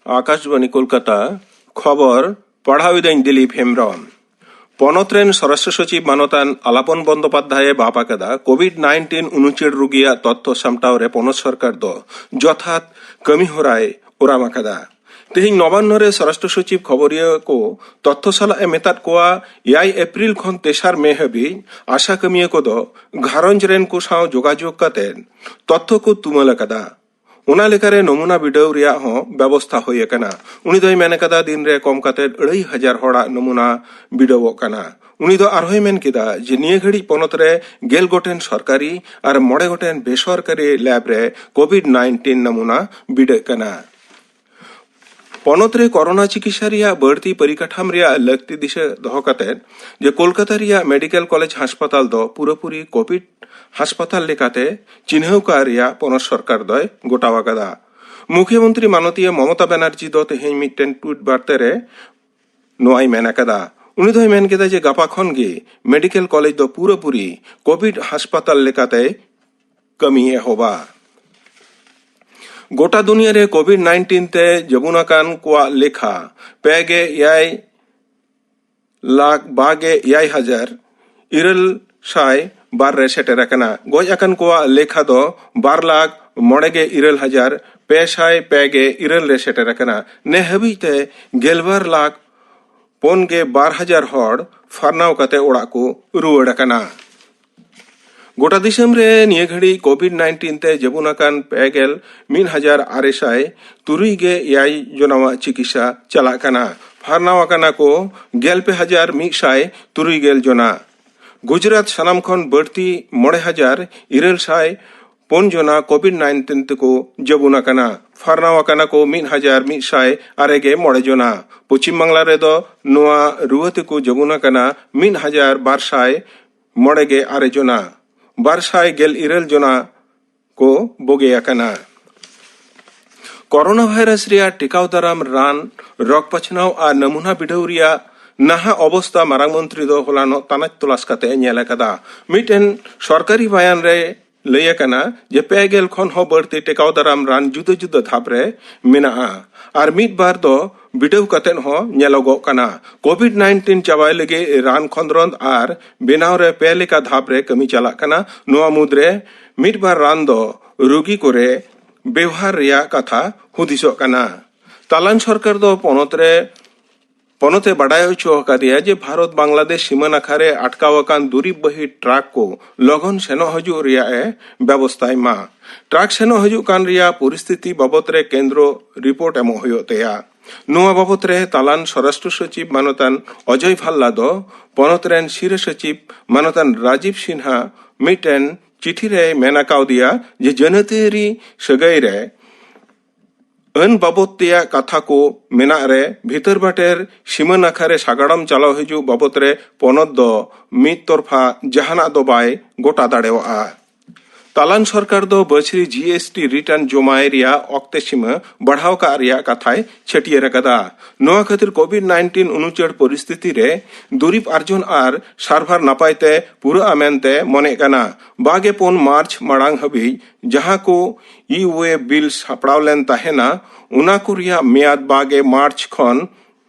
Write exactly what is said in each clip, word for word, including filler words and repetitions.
ᱟᱠᱟᱥᱵᱟᱬᱤ ᱠᱳᱞᱠᱟᱛᱟ, ᱠᱷᱚᱵᱚᱨ ᱯᱟᱲᱦᱟᱣ ᱮᱫᱟᱹᱧ ᱫᱤᱞᱤᱯ ᱦᱮᱢᱵᱽᱨᱚᱢ᱾ ᱯᱚᱱᱚᱛ ᱨᱮᱱ ᱥᱚᱨᱟᱥᱴᱨᱚ ᱥᱚᱪᱤᱵᱽ ᱢᱟᱱᱚᱛᱟᱱ ᱟᱞᱟᱯᱚᱱ ᱵᱚᱱᱫᱚᱯᱟᱫᱽᱫᱷᱟᱭᱮ ᱵᱟᱯ ᱟᱠᱟᱫᱟ ᱠᱳᱵᱷᱤᱰ ᱱᱟᱭᱤᱱᱴᱤᱱ ᱩᱱᱩᱪᱟᱹᱲ ᱨᱩᱜᱤᱭᱟᱜ ᱛᱚᱛᱛᱷᱚ ᱥᱟᱢᱴᱟᱣ ᱨᱮ ᱯᱚᱱᱚᱛ ᱥᱚᱨᱠᱟᱨ ᱫᱚ ᱡᱚᱛᱷᱟᱛ ᱠᱟᱹᱢᱤ ᱦᱚᱨᱟᱭ ᱚᱨᱟᱢ ᱟᱠᱟᱫᱟ᱾ ᱛᱮᱦᱮᱧ ᱱᱚᱵᱟᱱᱱᱚ ᱨᱮ ᱥᱚᱨᱟᱥᱴᱨᱚ ᱥᱚᱪᱤᱵᱽ ᱠᱷᱚᱵᱚᱨᱤᱭᱟᱹ ᱠᱚ ᱛᱚᱛᱛᱷᱚ ᱥᱟᱞᱟᱜ ᱮ ᱢᱮᱛᱟᱫ ᱠᱚᱣᱟ, ᱮᱭᱟᱭ ᱮᱯᱨᱤᱞ ᱠᱷᱚᱱ ᱛᱮᱥᱟᱨ ᱢᱮ ᱦᱟᱹᱵᱤᱡ ᱟᱥᱟ ᱠᱟᱹᱢᱤᱭᱟᱹ ᱠᱚᱫᱚ ᱜᱷᱟᱨᱚᱸᱡᱽ ᱨᱮᱱ ᱠᱚ ᱥᱟᱶ ᱡᱳᱜᱟᱡᱳᱜᱽ ᱠᱟᱛᱮ ᱛᱚᱛᱛᱷᱚ ᱠᱚ ᱛᱩᱢᱟᱹᱞ ᱟᱠᱟᱫᱟ᱾ ᱚᱱᱟ ᱞᱮᱠᱟᱨᱮ ᱱᱚᱢᱩᱱᱟ ᱵᱤᱰᱟᱹᱣ ᱨᱮᱭᱟᱜ ᱦᱚᱸ ᱵᱮᱵᱚᱥᱛᱷᱟ ᱦᱩᱭ ᱟᱠᱟᱱᱟ᱾ ᱩᱱᱤ ᱫᱚᱭ ᱢᱮᱱ ᱟᱠᱟᱫᱟ, ᱫᱤᱱ ᱨᱮ ᱠᱚᱢ ᱠᱟᱛᱮ ᱟᱹᱲᱟᱹᱭ ᱦᱟᱡᱟᱨ ᱦᱚᱲᱟᱜ ᱱᱚᱢᱩᱱᱟ ᱵᱤᱰᱟᱹᱣᱚᱜ ᱠᱟᱱᱟ᱾ ᱩᱱᱤ ᱫᱚ ᱟᱨᱦᱚᱸᱭ ᱢᱮᱱ ᱠᱮᱫᱟ ᱡᱮ ᱱᱤᱭᱟᱹ ᱜᱷᱟᱹᱲᱤᱡ ᱯᱚᱱᱚᱛ ᱨᱮ ᱜᱮᱞ ᱜᱚᱴᱮᱱ ᱥᱚᱨᱠᱟᱨᱤ ᱟᱨ ᱢᱚᱬᱮ ᱜᱚᱴᱮᱱ ᱵᱮᱥᱚᱨᱠᱟᱨᱤ ᱞᱮᱵ ᱨᱮ ᱠᱳᱵᱷᱤᱰ ᱱᱟᱭᱤᱱᱴᱤᱱ ᱱᱚᱢᱩᱱᱟ ᱵᱤᱰᱟᱹᱜ ᱠᱟᱱᱟ᱾ ᱯᱚᱱᱚᱛ ᱨᱮ ᱠᱚᱨᱳᱱᱟ ᱪᱤᱠᱤᱛᱥᱟ ᱨᱮᱭᱟᱜ ᱵᱟᱹᱲᱛᱤ ᱯᱚᱨᱤᱠᱟᱴᱷᱟᱢ ᱨᱮᱭᱟᱜ ᱞᱟᱹᱠᱛᱤ ᱫᱤᱥᱟᱹ ᱫᱚᱦᱚ ᱠᱟᱛᱮ ᱡᱮ ᱠᱳᱞᱠᱟᱛᱟ ᱨᱮᱭᱟᱜ ᱢᱮᱰᱤᱠᱮᱞ ᱠᱚᱞᱮᱡᱽ ᱦᱟᱥᱯᱟᱛᱟᱞ ᱫᱚ ᱯᱩᱨᱟᱹᱯᱩᱨᱤ ᱠᱳᱵᱷᱤᱰ ᱦᱟᱥᱯᱟᱛᱟᱞ ᱞᱮᱠᱟᱛᱮ ᱪᱤᱱᱦᱟᱹᱣ ᱠᱟᱜ ᱨᱮᱭᱟᱜ ᱯᱚᱱᱚᱛ ᱥᱚᱨᱠᱟᱨ ᱫᱚᱭ ᱜᱚᱴᱟᱣ ᱟᱠᱟᱫᱟ᱾ ᱢᱩᱠᱷᱭᱚᱢᱚᱱᱛᱨᱤ ᱢᱟᱱᱚᱛᱤᱭᱟᱹ ᱢᱚᱢᱚᱛᱟ ᱵᱟᱱᱟᱨᱡᱤ ᱫᱚ ᱛᱮᱦᱮᱧ ᱢᱤᱫᱴᱮᱱ ᱴᱩᱭᱤᱴ ᱵᱟᱨᱛᱟ ᱨᱮ ᱱᱚᱣᱟᱭ ᱢᱮᱱ ᱟᱠᱟᱫᱟ᱾ ᱩᱱᱤ ᱫᱚᱭ ᱢᱮᱱ ᱠᱮᱫᱟ ᱡᱮ ᱜᱟᱯᱟ ᱠᱷᱚᱱ ᱜᱮ ᱢᱮᱰᱤᱠᱮᱞ ᱠᱚᱞᱮᱡᱽ ᱫᱚ ᱯᱩᱨᱟᱹᱯᱩᱨᱤ ᱠᱳᱵᱷᱤᱰ ᱦᱟᱥᱯᱟᱛᱟᱞ ᱞᱮᱠᱟᱛᱮ ᱠᱟᱹᱢᱤ ᱮᱦᱚᱵᱟ᱾ ᱜᱚᱴᱟ ᱫᱩᱱᱤᱭᱟᱹ ᱨᱮ ᱠᱳᱵᱷᱤᱰ ᱱᱟᱭᱤᱱᱴᱤᱱ ᱛᱮ ᱡᱟᱹᱵᱩᱱ ᱟᱠᱟᱱ ᱠᱚᱣᱟᱜ ᱞᱮᱠᱷᱟ ᱯᱮ ᱜᱮ ᱮᱭᱟᱭ ᱞᱟᱠᱷ ᱵᱟᱜᱮ ᱮᱭᱟᱭ ᱦᱟᱡᱟᱨ ᱤᱨᱟᱹᱞ ᱥᱟᱭ ᱵᱟᱨ ᱨᱮ ᱥᱮᱴᱮᱨ ᱟᱠᱟᱱᱟ᱾ ᱜᱚᱡ ᱟᱠᱟᱱ ᱠᱚᱣᱟᱜ ᱞᱮᱠᱷᱟ ᱫᱚ ᱵᱟᱨ ᱞᱟᱠᱷ ᱢᱚᱬᱮ ᱜᱮ ᱤᱨᱟᱹᱞ ᱦᱟᱡᱟᱨ ᱯᱮ ᱥᱟᱭ ᱯᱮ ᱜᱮ ᱤᱨᱟᱹᱞ ᱨᱮ ᱥᱮᱴᱮᱨ ᱟᱠᱟᱱᱟ᱾ ᱱᱮ ᱦᱟᱹᱵᱤᱡ ᱛᱮ ᱜᱮᱞᱵᱟᱨ ᱞᱟᱠᱷ ᱯᱩᱱ ᱜᱮ ᱵᱟᱨ ᱦᱟᱡᱟᱨ ᱦᱚᱲ ᱯᱷᱟᱨᱱᱟᱣ ᱠᱟᱛᱮ ᱚᱲᱟᱜ ᱠᱚ ᱨᱩᱣᱟᱹᱲ ᱟᱠᱟᱱᱟ᱾ ᱜᱚᱴᱟ ᱫᱤᱥᱚᱢ ᱨᱮ ᱱᱤᱭᱟᱹ ᱜᱷᱟᱹᱲᱤᱡ ᱠᱳᱵᱷᱤᱰ ᱱᱟᱭᱤᱱᱴᱤᱱ ᱛᱮ ᱡᱟᱹᱵᱩᱱ ᱟᱠᱟᱱ ᱯᱮ ᱜᱮᱞ ᱢᱤᱫ ᱦᱟᱡᱟᱨ ᱟᱨᱮ ᱥᱟᱭ ᱛᱩᱨᱩᱭ ᱜᱮ ᱮᱭᱟᱭ ᱡᱚᱱᱟᱣᱟᱜ ᱪᱤᱠᱤᱛᱥᱟ ᱪᱟᱞᱟᱜ ᱠᱟᱱᱟ᱾ ᱯᱷᱟᱨᱱᱟᱣ ᱟᱠᱟᱱᱟ ᱠᱚ ᱜᱮᱞ ᱯᱮ ᱦᱟᱡᱟᱨ ᱢᱤᱫ ᱥᱟᱭ ᱛᱩᱨᱩᱭ ᱜᱮᱞ ᱡᱚᱱᱟ᱾ ᱜᱩᱡᱽᱨᱟᱴ ᱥᱟᱱᱟᱢ ᱠᱷᱚᱱ ᱵᱟᱹᱲᱛᱤ ᱢᱚᱬᱮ ᱦᱟᱡᱟᱨ ᱤᱨᱟᱹᱞ ᱥᱟᱭ ᱯᱩᱱ ᱡᱚᱱᱟ ᱠᱳᱵᱷᱤᱰ ᱱᱟᱭᱤᱱᱴᱤᱱ ᱛᱮᱠᱚ ᱡᱟᱹᱵᱩᱱ ᱟᱠᱟᱱᱟ᱾ ᱯᱷᱟᱨᱱᱟᱣ ᱟᱠᱟᱱᱟ ᱠᱚ ᱢᱤᱫ ᱦᱟᱡᱟᱨ ᱢᱤᱫ ᱥᱟᱭ ᱟᱨᱮ ᱜᱮ ᱢᱚᱬᱮ ᱡᱚᱱᱟ᱾ ᱯᱚᱪᱷᱤᱢ ᱵᱟᱝᱞᱟ ᱨᱮᱫᱚ ᱱᱚᱣᱟ ᱨᱩᱣᱟᱹ ᱛᱮᱠᱚ ᱡᱟᱹᱵᱩᱱ ᱟᱠᱟᱱᱟ ᱢᱤᱫ ᱦᱟᱡᱟᱨ ᱵᱟᱨ ᱥᱟᱭ ᱢᱚᱬᱮ ᱜᱮ ᱟᱨᱮ ᱡᱚᱱᱟ᱾ ᱵᱟᱨ ᱥᱟᱭ ᱜᱮᱞ ᱤᱨᱟᱹᱞ ᱡᱚᱱᱟ ᱠᱚ ᱵᱳᱜᱮ ᱟᱠᱟᱱᱟ᱾ ᱠᱚᱨᱳᱱᱟ ᱵᱷᱟᱭᱨᱟᱥ ᱨᱮᱭᱟᱜ ᱴᱤᱠᱟᱣ ᱫᱟᱨᱟᱢ ᱨᱟᱱ, ᱨᱚᱜᱽ ᱯᱟᱪᱷᱱᱟᱣ ᱟᱨ ᱱᱟᱢᱩᱱᱟ ᱵᱤᱰᱟᱹᱣ ᱨᱮᱭᱟᱜ ᱱᱟᱦᱟᱜ ᱚᱵᱚᱥᱛᱟ ᱢᱟᱨᱟᱝ ᱢᱚᱱᱛᱨᱤ ᱫᱚ ᱦᱚᱞᱟᱱᱚᱜ ᱛᱟᱱᱟᱪ ᱛᱚᱞᱟᱥ ᱠᱟᱛᱮ ᱮ ᱧᱮᱞ ᱟᱠᱟᱫᱟ᱾ ᱢᱤᱫᱴᱮᱱ ᱥᱚᱨᱠᱟᱨᱤ ᱵᱟᱭᱟᱱ ᱨᱮ ᱞᱟᱹᱭ ᱟᱠᱟᱱᱟ ᱡᱮ ᱯᱮ ᱜᱮᱞ ᱠᱷᱚᱱ ᱦᱚᱸ ᱵᱟᱹᱲᱛᱤ ᱴᱮᱠᱟᱣ ᱫᱟᱨᱟᱢ ᱨᱟᱱ ᱡᱩᱫᱟᱹ ᱡᱩᱫᱟᱹ ᱫᱷᱟᱯ ᱨᱮ ᱢᱮᱱᱟᱜᱼᱟ ᱟᱨ ᱢᱤᱫ ᱵᱟᱨ ᱫᱚ ᱵᱤᱰᱟᱹᱣ ᱠᱟᱛᱮᱫ ᱦᱚᱸ ᱧᱮᱞᱚᱜᱚᱜ ᱠᱟᱱᱟ᱾ ᱠᱳᱵᱷᱤᱰ ᱱᱟᱭᱤᱱᱴᱤᱱ ᱪᱟᱵᱟᱭ ᱞᱟᱹᱜᱤᱫ ᱨᱟᱱ ᱠᱷᱚᱸᱫᱽᱨᱚᱸᱫᱽ ᱟᱨ ᱵᱮᱱᱟᱣ ᱨᱮ ᱯᱮ ᱞᱮᱠᱟ ᱫᱷᱟᱯ ᱨᱮ ᱠᱟᱹᱢᱤ ᱪᱟᱞᱟᱜ ᱠᱟᱱᱟ᱾ ᱱᱚᱣᱟ ᱢᱩᱫᱽᱨᱮ ᱢᱤᱫ ᱵᱟᱨ ᱨᱟᱱ ᱫᱚ ᱨᱩᱜᱤ ᱠᱚᱨᱮ ᱵᱮᱣᱦᱟᱨ ᱨᱮᱭᱟᱜ ᱠᱟᱛᱷᱟ ᱦᱩᱫᱤᱥᱚᱜ ᱠᱟᱱᱟ᱾ ᱛᱟᱞᱟᱱ ᱥᱚᱨᱠᱟᱨ ᱫᱚ ᱯᱚᱱᱚᱛ ᱨᱮ ᱯᱚᱱᱚᱛ ᱮ ᱵᱟᱰᱟᱭ ᱦᱚᱪᱚ ᱟᱠᱟᱫᱮᱭᱟ ᱡᱮ ᱵᱷᱟᱨᱚᱛ ᱵᱟᱝᱞᱟᱫᱮᱥ ᱥᱤᱢᱟᱹ ᱱᱟᱠᱷᱟ ᱨᱮ ᱟᱴᱠᱟᱣ ᱟᱠᱟᱱ ᱫᱩᱨᱤᱵ ᱵᱟᱹᱦᱤ ᱴᱨᱟᱠ ᱠᱚ ᱞᱚᱜᱚᱱ ᱥᱮᱱᱚᱜ ᱦᱤᱡᱩᱜ ᱨᱮᱭᱟᱜ ᱮ ᱵᱮᱵᱚᱥᱛᱷᱟᱭ ᱢᱟ᱾ ᱴᱨᱟᱠ ᱥᱮᱱᱚᱜ ᱦᱤᱡᱩᱜ ᱠᱟᱱ ᱨᱮᱭᱟᱜ ᱯᱚᱨᱤᱥᱛᱷᱤᱛᱤ ᱵᱟᱵᱚᱛ ᱨᱮ ᱠᱮᱱᱫᱨᱚ ᱨᱤᱯᱳᱨᱴ ᱮᱢᱚᱜ ᱦᱩᱭᱩᱜ ᱛᱟᱭᱟ᱾ ᱱᱚᱣᱟ ᱵᱟᱵᱚᱛ ᱨᱮ ᱛᱟᱞᱟᱱ ᱥᱚᱨᱟᱥᱴᱨᱚ ᱥᱚᱪᱤᱵ ᱢᱟᱱᱚᱛᱟᱱ ᱚᱡᱚᱭ ᱵᱷᱟᱞᱞᱟ ᱫᱚ ᱯᱚᱱᱚᱛ ᱨᱮᱱ ᱥᱤᱨᱟᱹ ᱥᱚᱪᱤᱵ ᱢᱟᱱᱚᱛᱟᱱ ᱨᱟᱡᱤᱵ ᱥᱤᱱᱦᱟ ᱢᱤᱫᱴᱮᱱ ᱪᱤᱴᱷᱤ ᱨᱮᱭ ᱢᱮᱱ ᱟᱠᱟᱣᱫᱮᱭᱟ ᱡᱮ ᱡᱟᱹᱱᱟᱹᱛᱤᱭᱟᱹᱨᱤ ᱥᱟᱹᱜᱟᱹᱭ ᱨᱮ ᱟᱹᱱ ᱵᱟᱵᱚᱛ ᱛᱮᱭᱟᱜ ᱠᱟᱛᱷᱟ ᱠᱚ ᱢᱮᱱᱟᱜ ᱨᱮ ᱵᱷᱤᱛᱟᱹᱨ ᱵᱟᱴᱮᱨ ᱥᱤᱢᱟᱹ ᱱᱟᱠᱷᱟ ᱨᱮ ᱥᱟᱜᱟᱲᱚᱢ ᱪᱟᱞᱟᱣ ᱦᱤᱡᱩᱜ ᱵᱟᱵᱚᱛ ᱨᱮ ᱯᱚᱱᱚᱛ ᱫᱚ ᱢᱤᱫ ᱛᱚᱨᱯᱷᱟ ᱡᱟᱦᱟᱱᱟᱜ ᱫᱚ ᱵᱟᱭ ᱜᱚᱴᱟ ᱫᱟᱲᱮᱣᱟᱜᱼᱟ᱾ ᱛᱟᱞᱟᱱ ᱥᱚᱨᱠᱟᱨ ᱫᱚ ᱵᱟᱹᱪᱷᱨᱤ ᱡᱤ ᱮᱥ ᱴᱤ ᱨᱤᱴᱟᱨᱱ ᱡᱚᱢᱟᱭ ᱨᱮᱭᱟᱜ ᱚᱠᱛᱮ ᱥᱤᱢᱟᱹ ᱵᱟᱲᱦᱟᱣ ᱠᱟᱜ ᱨᱮᱭᱟᱜ ᱠᱟᱛᱷᱟᱭ ᱪᱷᱟᱹᱴᱭᱟᱹᱨ ᱟᱠᱟᱫᱟ᱾ ᱱᱚᱣᱟ ᱠᱷᱟᱹᱛᱤᱨ ᱠᱳᱵᱷᱤᱰ ᱱᱟᱭᱤᱱᱴᱤᱱ ᱩᱱᱩᱪᱟᱹᱲ ᱯᱚᱨᱤᱥᱛᱷᱤᱛᱤ ᱨᱮ ᱫᱩᱨᱤᱵ ᱟᱨᱡᱚᱱ ᱟᱨ ᱥᱟᱨᱵᱷᱟᱨ ᱱᱟᱯᱟᱭ ᱛᱮ ᱯᱩᱨᱟᱹᱜᱼᱟ ᱢᱮᱱᱛᱮ ᱢᱚᱱᱮᱜ ᱠᱟᱱᱟ᱾ ᱵᱟᱜᱮ ᱯᱩᱱ ᱢᱟᱨᱪ ᱢᱟᱲᱟᱝ ᱦᱟᱹᱵᱤᱡ ᱡᱟᱦᱟᱸ ᱠᱚ ᱤ ᱳᱭᱮ ᱵᱤᱞ ᱥᱟᱯᱲᱟᱣ ᱞᱮᱱ ᱛᱟᱦᱮᱱᱟ, ᱚᱱᱟ ᱠᱚ ᱨᱮᱭᱟᱜ ᱢᱮᱭᱟᱫ ᱵᱟᱜᱮ ᱢᱟᱨᱪ ᱠᱷᱚᱱ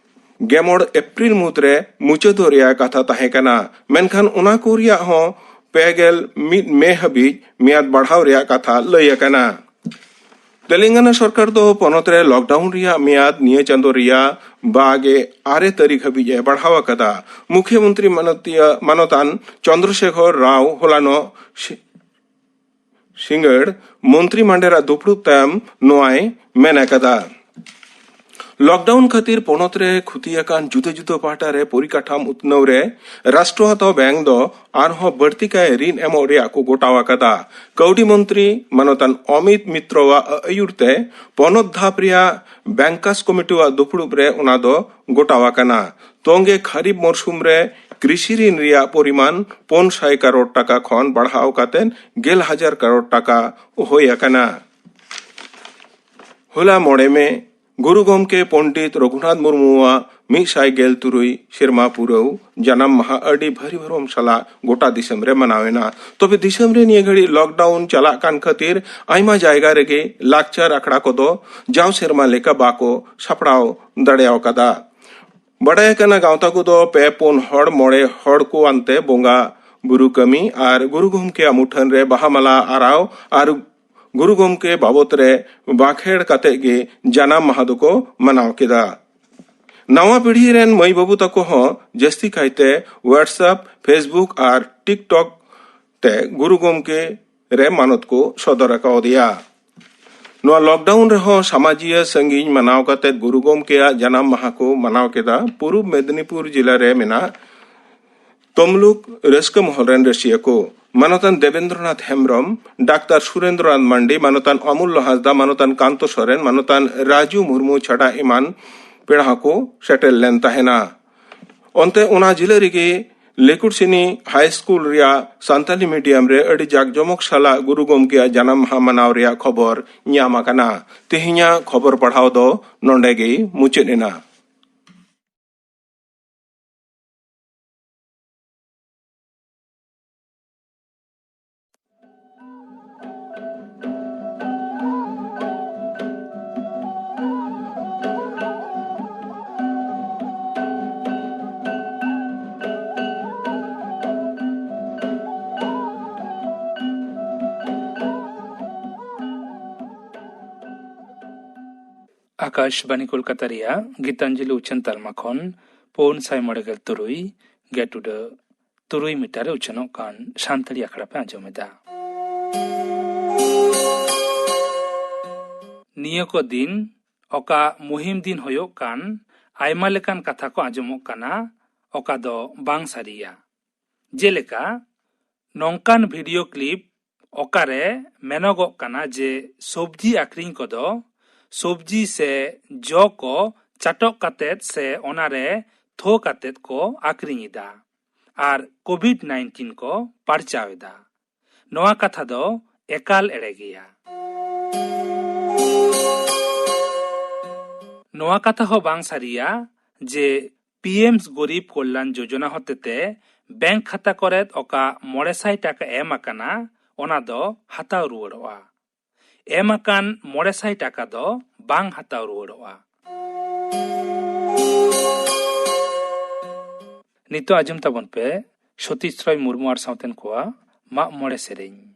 ᱜᱮᱢᱚᱬ ᱮᱯᱨᱤᱞ ᱢᱩᱫᱽᱨᱮ ᱢᱩᱪᱟᱹᱫᱚᱜ ᱨᱮᱭᱟᱜ ᱠᱟᱛᱷᱟ ᱛᱟᱦᱮᱸ ᱠᱟᱱᱟ, ᱢᱮᱱᱠᱷᱟᱱ ᱚᱱᱟ ᱠᱚ ᱨᱮᱭᱟᱜ ᱦᱚᱸ ᱯᱮ ᱜᱮᱞ ᱢᱤᱫ ᱢᱮ ᱦᱟᱹᱵᱤᱡ ᱢᱮᱭᱟᱫ ᱵᱟᱲᱦᱟᱣ ᱨᱮᱭᱟᱜ ᱠᱟᱛᱷᱟ ᱞᱟᱹᱭ ᱟᱠᱟᱱᱟ᱾ ᱛᱮᱞᱮᱝᱜᱟᱱᱟ ᱥᱚᱨᱠᱟᱨ ᱫᱚ ᱯᱚᱱᱚᱛ ᱨᱮ ᱞᱚᱠᱰᱟᱣᱩᱱ ᱨᱮᱭᱟᱜ ᱢᱮᱭᱟᱫ ᱱᱤᱭᱟᱹ ᱪᱟᱸᱫᱚ ᱨᱮᱭᱟᱜ ᱵᱟᱜᱮ ᱟᱨᱮ ᱛᱟᱹᱨᱤᱠᱷ ᱦᱟᱹᱵᱤᱡ ᱮ ᱵᱟᱲᱦᱟᱣ ᱟᱠᱟᱫᱟ᱾ ᱢᱩᱠᱷᱭᱚᱢᱚᱱᱛᱨᱤ ᱢᱟᱱᱚᱛᱤᱭᱟᱹ, ᱢᱟᱱᱚᱛᱟᱱ ᱪᱚᱱᱫᱨᱚᱥᱮᱠᱷᱚᱨ ᱨᱟᱣ ᱦᱚᱞᱟᱱᱚᱜ ᱥᱤ-, ᱥᱤᱸᱜᱟᱹᱲ ᱢᱚᱱᱛᱨᱤ ᱢᱟᱱᱰᱮᱨᱟᱜ ᱫᱩᱯᱲᱩᱵ ᱛᱟᱭᱚᱢ ᱱᱚᱣᱟᱭ ᱢᱮᱱ ᱟᱠᱟᱫᱟ᱾ ᱞᱚᱠᱰᱟᱣᱩᱱ ᱠᱷᱟᱹᱛᱤᱨ ᱯᱚᱱᱚᱛ ᱨᱮ ᱠᱷᱩᱛᱤ ᱟᱠᱟᱱ ᱡᱩᱫᱟᱹ ᱡᱩᱫᱟᱹ ᱯᱟᱦᱴᱟ ᱨᱮ ᱯᱚᱨᱤᱠᱟᱴᱷᱟᱢ ᱩᱛᱱᱟᱹᱣ ᱨᱮ ᱨᱟᱥᱴᱨᱚᱣᱟᱛᱚ ᱵᱮᱝᱠ ᱫᱚ ᱟᱨᱦᱚᱸ ᱵᱟᱹᱲᱛᱤ ᱠᱟᱭ ᱨᱤᱱ ᱮᱢᱚᱜ ᱨᱮᱭᱟᱜ ᱠᱚ ᱜᱚᱴᱟᱣ ᱟᱠᱟᱫᱟ᱾ ᱠᱟᱹᱣᱰᱤ ᱢᱚᱱᱛᱨᱤ ᱢᱟᱱᱚᱛᱟᱱ ᱚᱢᱤᱛ ᱢᱤᱛᱨᱚᱣᱟᱜ ᱟᱹᱭᱩᱨ ᱛᱮ ᱯᱚᱱᱚᱛ ᱫᱷᱟᱯ ᱨᱮᱭᱟᱜ ᱵᱮᱝᱠᱟᱨᱥ ᱠᱚᱢᱤᱴᱤᱣᱟᱜ ᱫᱩᱯᱲᱩᱵ ᱨᱮ ᱚᱱᱟ ᱫᱚ ᱜᱚᱴᱟᱣ ᱟᱠᱟᱱᱟ᱾ ᱛᱚᱝᱜᱮ ᱠᱷᱟᱨᱤᱯ ᱢᱚᱨᱥᱩᱢ ᱨᱮ ᱠᱨᱤᱥᱤ ᱨᱤᱱ ᱨᱮᱭᱟᱜ ᱯᱚᱨᱤᱢᱟᱱ ᱯᱩᱱ ᱥᱟᱭ ᱠᱟᱨᱳᱲ ᱴᱟᱠᱟ ᱠᱷᱚᱱ ᱵᱟᱲᱦᱟᱣ ᱠᱟᱛᱮ ᱜᱮᱞ ᱦᱟᱡᱟᱨ ᱠᱟᱨᱳᱲ ᱴᱟᱠᱟ ᱦᱩᱭ ᱟᱠᱟᱱᱟ᱾ ᱦᱚᱞᱟ ᱢᱚᱬᱮ ᱢᱮ ᱜᱩᱨᱩ ᱜᱚᱢᱠᱮ ᱯᱚᱱᱰᱤᱛ ᱨᱚᱜᱷᱩᱱᱟᱛᱷ ᱢᱩᱨᱢᱩᱣᱟᱜ ᱢᱤᱫ ᱥᱟᱭ ᱜᱮᱞ ᱛᱩᱨᱩᱭ ᱥᱮᱨᱢᱟ ᱯᱩᱨᱟᱹᱣ ᱡᱟᱱᱟᱢ ᱢᱟᱦᱟ ᱟᱹᱰᱤ ᱵᱷᱟᱹᱨᱤ ᱵᱷᱚᱨᱚᱢ ᱥᱟᱞᱟᱜ ᱜᱚᱴᱟ ᱫᱤᱥᱚᱢ ᱨᱮ ᱢᱟᱱᱟᱣ ᱮᱱᱟ᱾ ᱛᱚᱵᱮ ᱫᱤᱥᱚᱢ ᱨᱮ ᱱᱤᱭᱟᱹ ᱜᱷᱟᱹᱲᱤᱡ lockdown ᱪᱟᱞᱟᱜ ᱠᱟᱱ ᱠᱷᱟᱹᱛᱤᱨ ᱟᱭᱢᱟ ᱡᱟᱭᱜᱟ ᱨᱮᱜᱮ ᱞᱟᱠᱪᱟᱨ ᱟᱠᱷᱲᱟ ᱠᱚᱫᱚ ᱡᱟᱣ ᱥᱮᱨᱢᱟ ᱞᱮᱠᱟ ᱵᱟᱠᱚ ᱥᱟᱯᱲᱟᱣ ᱫᱟᱲᱮ ᱟᱠᱟᱫᱟ᱾ ᱵᱟᱰᱟᱭ ᱟᱠᱟᱱᱟ, ᱜᱟᱶᱛᱟ ᱠᱚᱫᱚ ᱯᱮ ᱯᱩᱱ ᱦᱚᱲ ᱢᱚᱬᱮ ᱦᱚᱲ ᱠᱚ ᱟᱱᱛᱮ ᱵᱚᱸᱜᱟ ᱵᱩᱨᱩ ᱠᱟᱹᱢᱤ ᱟᱨ ᱜᱩᱨᱩ ᱜᱚᱢᱠᱮᱭᱟᱜ ᱢᱩᱴᱷᱟᱹᱱ ᱨᱮ ᱵᱟᱦᱟ ᱢᱟᱞᱟ ᱟᱨᱟᱣ ᱟᱨ ᱜᱩᱨᱩ ᱜᱚᱢᱠᱮ ᱵᱟᱵᱚᱛ ᱨᱮ ᱵᱟᱸᱠᱷᱮᱲ ᱠᱟᱛᱮ ᱜᱮ ᱡᱟᱱᱟᱢ ᱢᱟᱦᱟ ᱫᱚᱠᱚ ᱢᱟᱱᱟᱣ ᱠᱮᱫᱟ᱾ ᱱᱟᱣᱟ ᱯᱤᱲᱦᱤ ᱨᱮᱱ ᱢᱟᱹᱭ ᱵᱟᱹᱵᱩ ᱛᱟᱠᱚ ᱦᱚᱸ ᱡᱟᱹᱥᱛᱤ ᱠᱟᱭᱛᱮ WhatsApp, Facebook ᱟᱨ TikTok ᱛᱮ ᱜᱩᱨᱩ ᱜᱚᱢᱠᱮ ᱨᱮ ᱢᱟᱱᱚᱛ ᱠᱚ ᱥᱚᱫᱚᱨ ᱟᱠᱟᱣᱫᱮᱭᱟ᱾ ᱱᱚᱣᱟ lockdown ᱨᱮᱦᱚᱸ ᱥᱟᱢᱟᱡᱤᱭᱟᱹ ᱥᱟᱺᱜᱤᱧ ᱢᱟᱱᱟᱣ ᱠᱟᱛᱮ ᱜᱩᱨᱩ ᱜᱚᱢᱠᱮᱭᱟᱜ ᱡᱟᱱᱟᱢ ᱢᱟᱦᱟ ᱠᱚ ᱢᱟᱱᱟᱣ ᱠᱮᱫᱟ ᱯᱩᱨᱩᱵ ᱢᱮᱫᱤᱱᱤᱯᱩᱨ ᱡᱤᱞᱟ ᱨᱮ ᱢᱮᱱᱟᱜ ᱛᱚᱢᱞᱩᱠ ᱨᱟᱹᱥᱠᱟᱹ ᱢᱚᱦᱚᱞ ᱨᱮᱱ ᱨᱟᱹᱥᱤᱭᱟᱹ ᱠᱚ᱾ ᱢᱟᱱᱚᱛᱟᱱ ᱫᱮᱵᱮᱱᱫᱨᱚᱱᱟᱛᱷ ᱦᱮᱢᱵᱨᱚᱢ, ᱰᱟᱠᱛᱟᱨ ᱥᱩᱨᱮᱱᱫᱨᱚᱱᱟᱛᱷ ᱢᱟᱱᱰᱤ, ᱢᱟᱱᱚᱛᱟᱱ ᱚᱢᱩᱞᱞᱚ ᱦᱟᱸᱥᱫᱟ, ᱢᱟᱱᱚᱛᱟᱱ ᱠᱟᱱᱛᱚ ᱥᱚᱨᱮᱱ, ᱢᱟᱱᱚᱛᱟᱱ ᱨᱟᱡᱩ ᱢᱩᱨᱢᱩ ᱪᱷᱟᱰᱟ ᱮᱢᱟᱱ ᱯᱮᱲᱟ ᱦᱚᱸᱠᱚ ᱥᱮᱴᱮᱨ ᱞᱮᱱ ᱛᱟᱦᱮᱱᱟ᱾ ᱚᱱᱛᱮ ᱚᱱᱟ ᱡᱤᱞᱟᱹ ᱨᱮᱜᱮ ᱞᱮᱠᱩᱴᱥᱤᱱᱤ ᱦᱟᱭ ᱥᱠᱩᱞ ᱨᱮᱭᱟᱜ ᱥᱟᱱᱛᱟᱞᱤ ᱢᱤᱰᱤᱭᱟᱢ ᱨᱮ ᱟᱹᱰᱤ ᱡᱟᱠᱡᱚᱢᱚᱠ ᱥᱟᱞᱟᱜ ᱜᱩᱨᱩ ᱜᱚᱢᱠᱮᱭᱟᱜ ᱡᱟᱱᱟᱢ ᱢᱟᱦᱟ ᱢᱟᱱᱟᱣ ᱨᱮᱭᱟᱜ ᱠᱷᱚᱵᱚᱨ ᱧᱟᱢ ᱟᱠᱟᱱᱟ᱾ ᱛᱮᱦᱮᱧᱟᱜ ᱠᱷᱚᱵᱚᱨ ᱯᱟᱲᱦᱟᱣ ᱫᱚ ᱱᱚᱰᱮ ᱜᱮ ᱢᱩᱪᱟᱹᱫ ᱮᱱᱟ᱾ ᱟᱠᱟᱥᱵᱟᱱᱤ ᱠᱳᱞᱠᱟᱛᱟ ᱨᱮᱭᱟᱜ ᱜᱤᱛᱟᱧᱡᱚᱞᱤ ᱩᱪᱷᱟᱹᱱ ᱛᱟᱞᱢᱟ ᱠᱷᱚᱱ ᱯᱩᱱ ᱥᱟᱭ ᱢᱚᱬᱮ ᱜᱮᱞ ᱛᱩᱨᱩᱭ ᱜᱮᱴ ᱩᱰᱟᱹᱜ ᱛᱩᱨᱩᱭ ᱢᱤᱴᱟᱨ ᱨᱮ ᱩᱪᱷᱟᱹᱱᱚᱜ ᱠᱟᱱ ᱥᱟᱱᱛᱟᱲᱤ ᱟᱠᱷᱲᱟ ᱯᱮ ᱟᱸᱡᱚᱢ ᱮᱫᱟ᱾ ᱱᱤᱭᱟᱹ ᱠᱚ ᱫᱤᱱ ᱚᱠᱟ ᱢᱩᱦᱤᱢ ᱫᱤᱱ ᱦᱩᱭᱩᱜ ᱠᱟᱱ, ᱟᱭᱢᱟ ᱞᱮᱠᱟᱱ ᱠᱟᱛᱷᱟ ᱠᱚ ᱟᱸᱡᱚᱢᱚᱜ ᱠᱟᱱᱟ, ᱚᱠᱟ ᱫᱚ ᱵᱟᱝ ᱥᱟᱹᱨᱤᱭᱟ᱾ ᱡᱮᱞᱮᱠᱟ, ᱱᱚᱝᱠᱟᱱ ᱵᱷᱤᱰᱤᱭᱳ ᱠᱞᱤᱯ ᱚᱠᱟᱨᱮ ᱢᱮᱱᱚᱜᱚᱜ ᱠᱟᱱᱟ ᱡᱮ ᱥᱚᱵᱡᱤ ᱟᱠᱷᱨᱤᱧ ᱠᱚᱫᱚ ᱥᱚᱵᱡᱤ ᱥᱮ ᱡᱚ ᱠᱚ ᱪᱟᱴᱚᱜ ᱠᱟᱛᱮᱫ ᱥᱮ ᱚᱱᱟᱨᱮ ᱛᱷᱚ ᱠᱟᱛᱮᱫ ᱠᱚ ᱟᱠᱷᱨᱤᱧ ᱮᱫᱟ ᱟᱨ ᱠᱳᱵᱷᱤᱰ ᱱᱟᱭᱤᱱᱴᱤᱱ ᱠᱚ ᱯᱟᱨᱪᱟᱣ ᱮᱫᱟ᱾ ᱱᱚᱣᱟ ᱠᱟᱛᱷᱟ ᱫᱚ ᱮᱠᱟᱞ ᱮᱲᱮ ᱜᱮᱭᱟ᱾ ᱱᱚᱣᱟ ᱠᱟᱛᱷᱟ ᱦᱚᱸ ᱵᱟᱝ ᱥᱟᱹᱨᱤᱭᱟ ᱡᱮ ᱯᱤ ᱮᱢ ᱜᱚᱨᱤᱵ ᱠᱚᱞᱭᱟᱱ ᱡᱳᱡᱚᱱᱟ ᱦᱚᱛᱮᱛᱮ ᱵᱮᱝᱠ ᱠᱷᱟᱛᱟ ᱠᱚᱨᱮᱫ ᱚᱠᱟ ᱢᱚᱬᱮ ᱥᱟᱭ ᱴᱟᱠᱟ ᱮᱢ ᱟᱠᱟᱱᱟ, ᱚᱱᱟ ᱫᱚ ᱦᱟᱛᱟᱣ ᱨᱩᱣᱟᱹᱲᱚᱜᱼᱟ᱾ ᱮᱢ ᱟᱠᱟᱱ ᱢᱚᱬᱮ ᱥᱟᱭ ᱴᱟᱠᱟ ᱫᱚ ᱵᱟᱝ ᱦᱟᱛᱟᱣ ᱨᱩᱣᱟᱹᱲᱚᱜᱼᱟ᱾ ᱱᱤᱛᱚᱜ ᱟᱸᱡᱚᱢ ᱛᱟᱵᱚᱱ ᱯᱮ ᱥᱚᱛᱤᱥ ᱨᱚᱭ ᱢᱩᱨᱢᱩ ᱟᱨ ᱥᱟᱶᱛᱮᱱ ᱠᱚᱣᱟᱜ ᱢᱟᱜ ᱢᱚᱬᱮ ᱥᱮᱨᱮᱧ᱾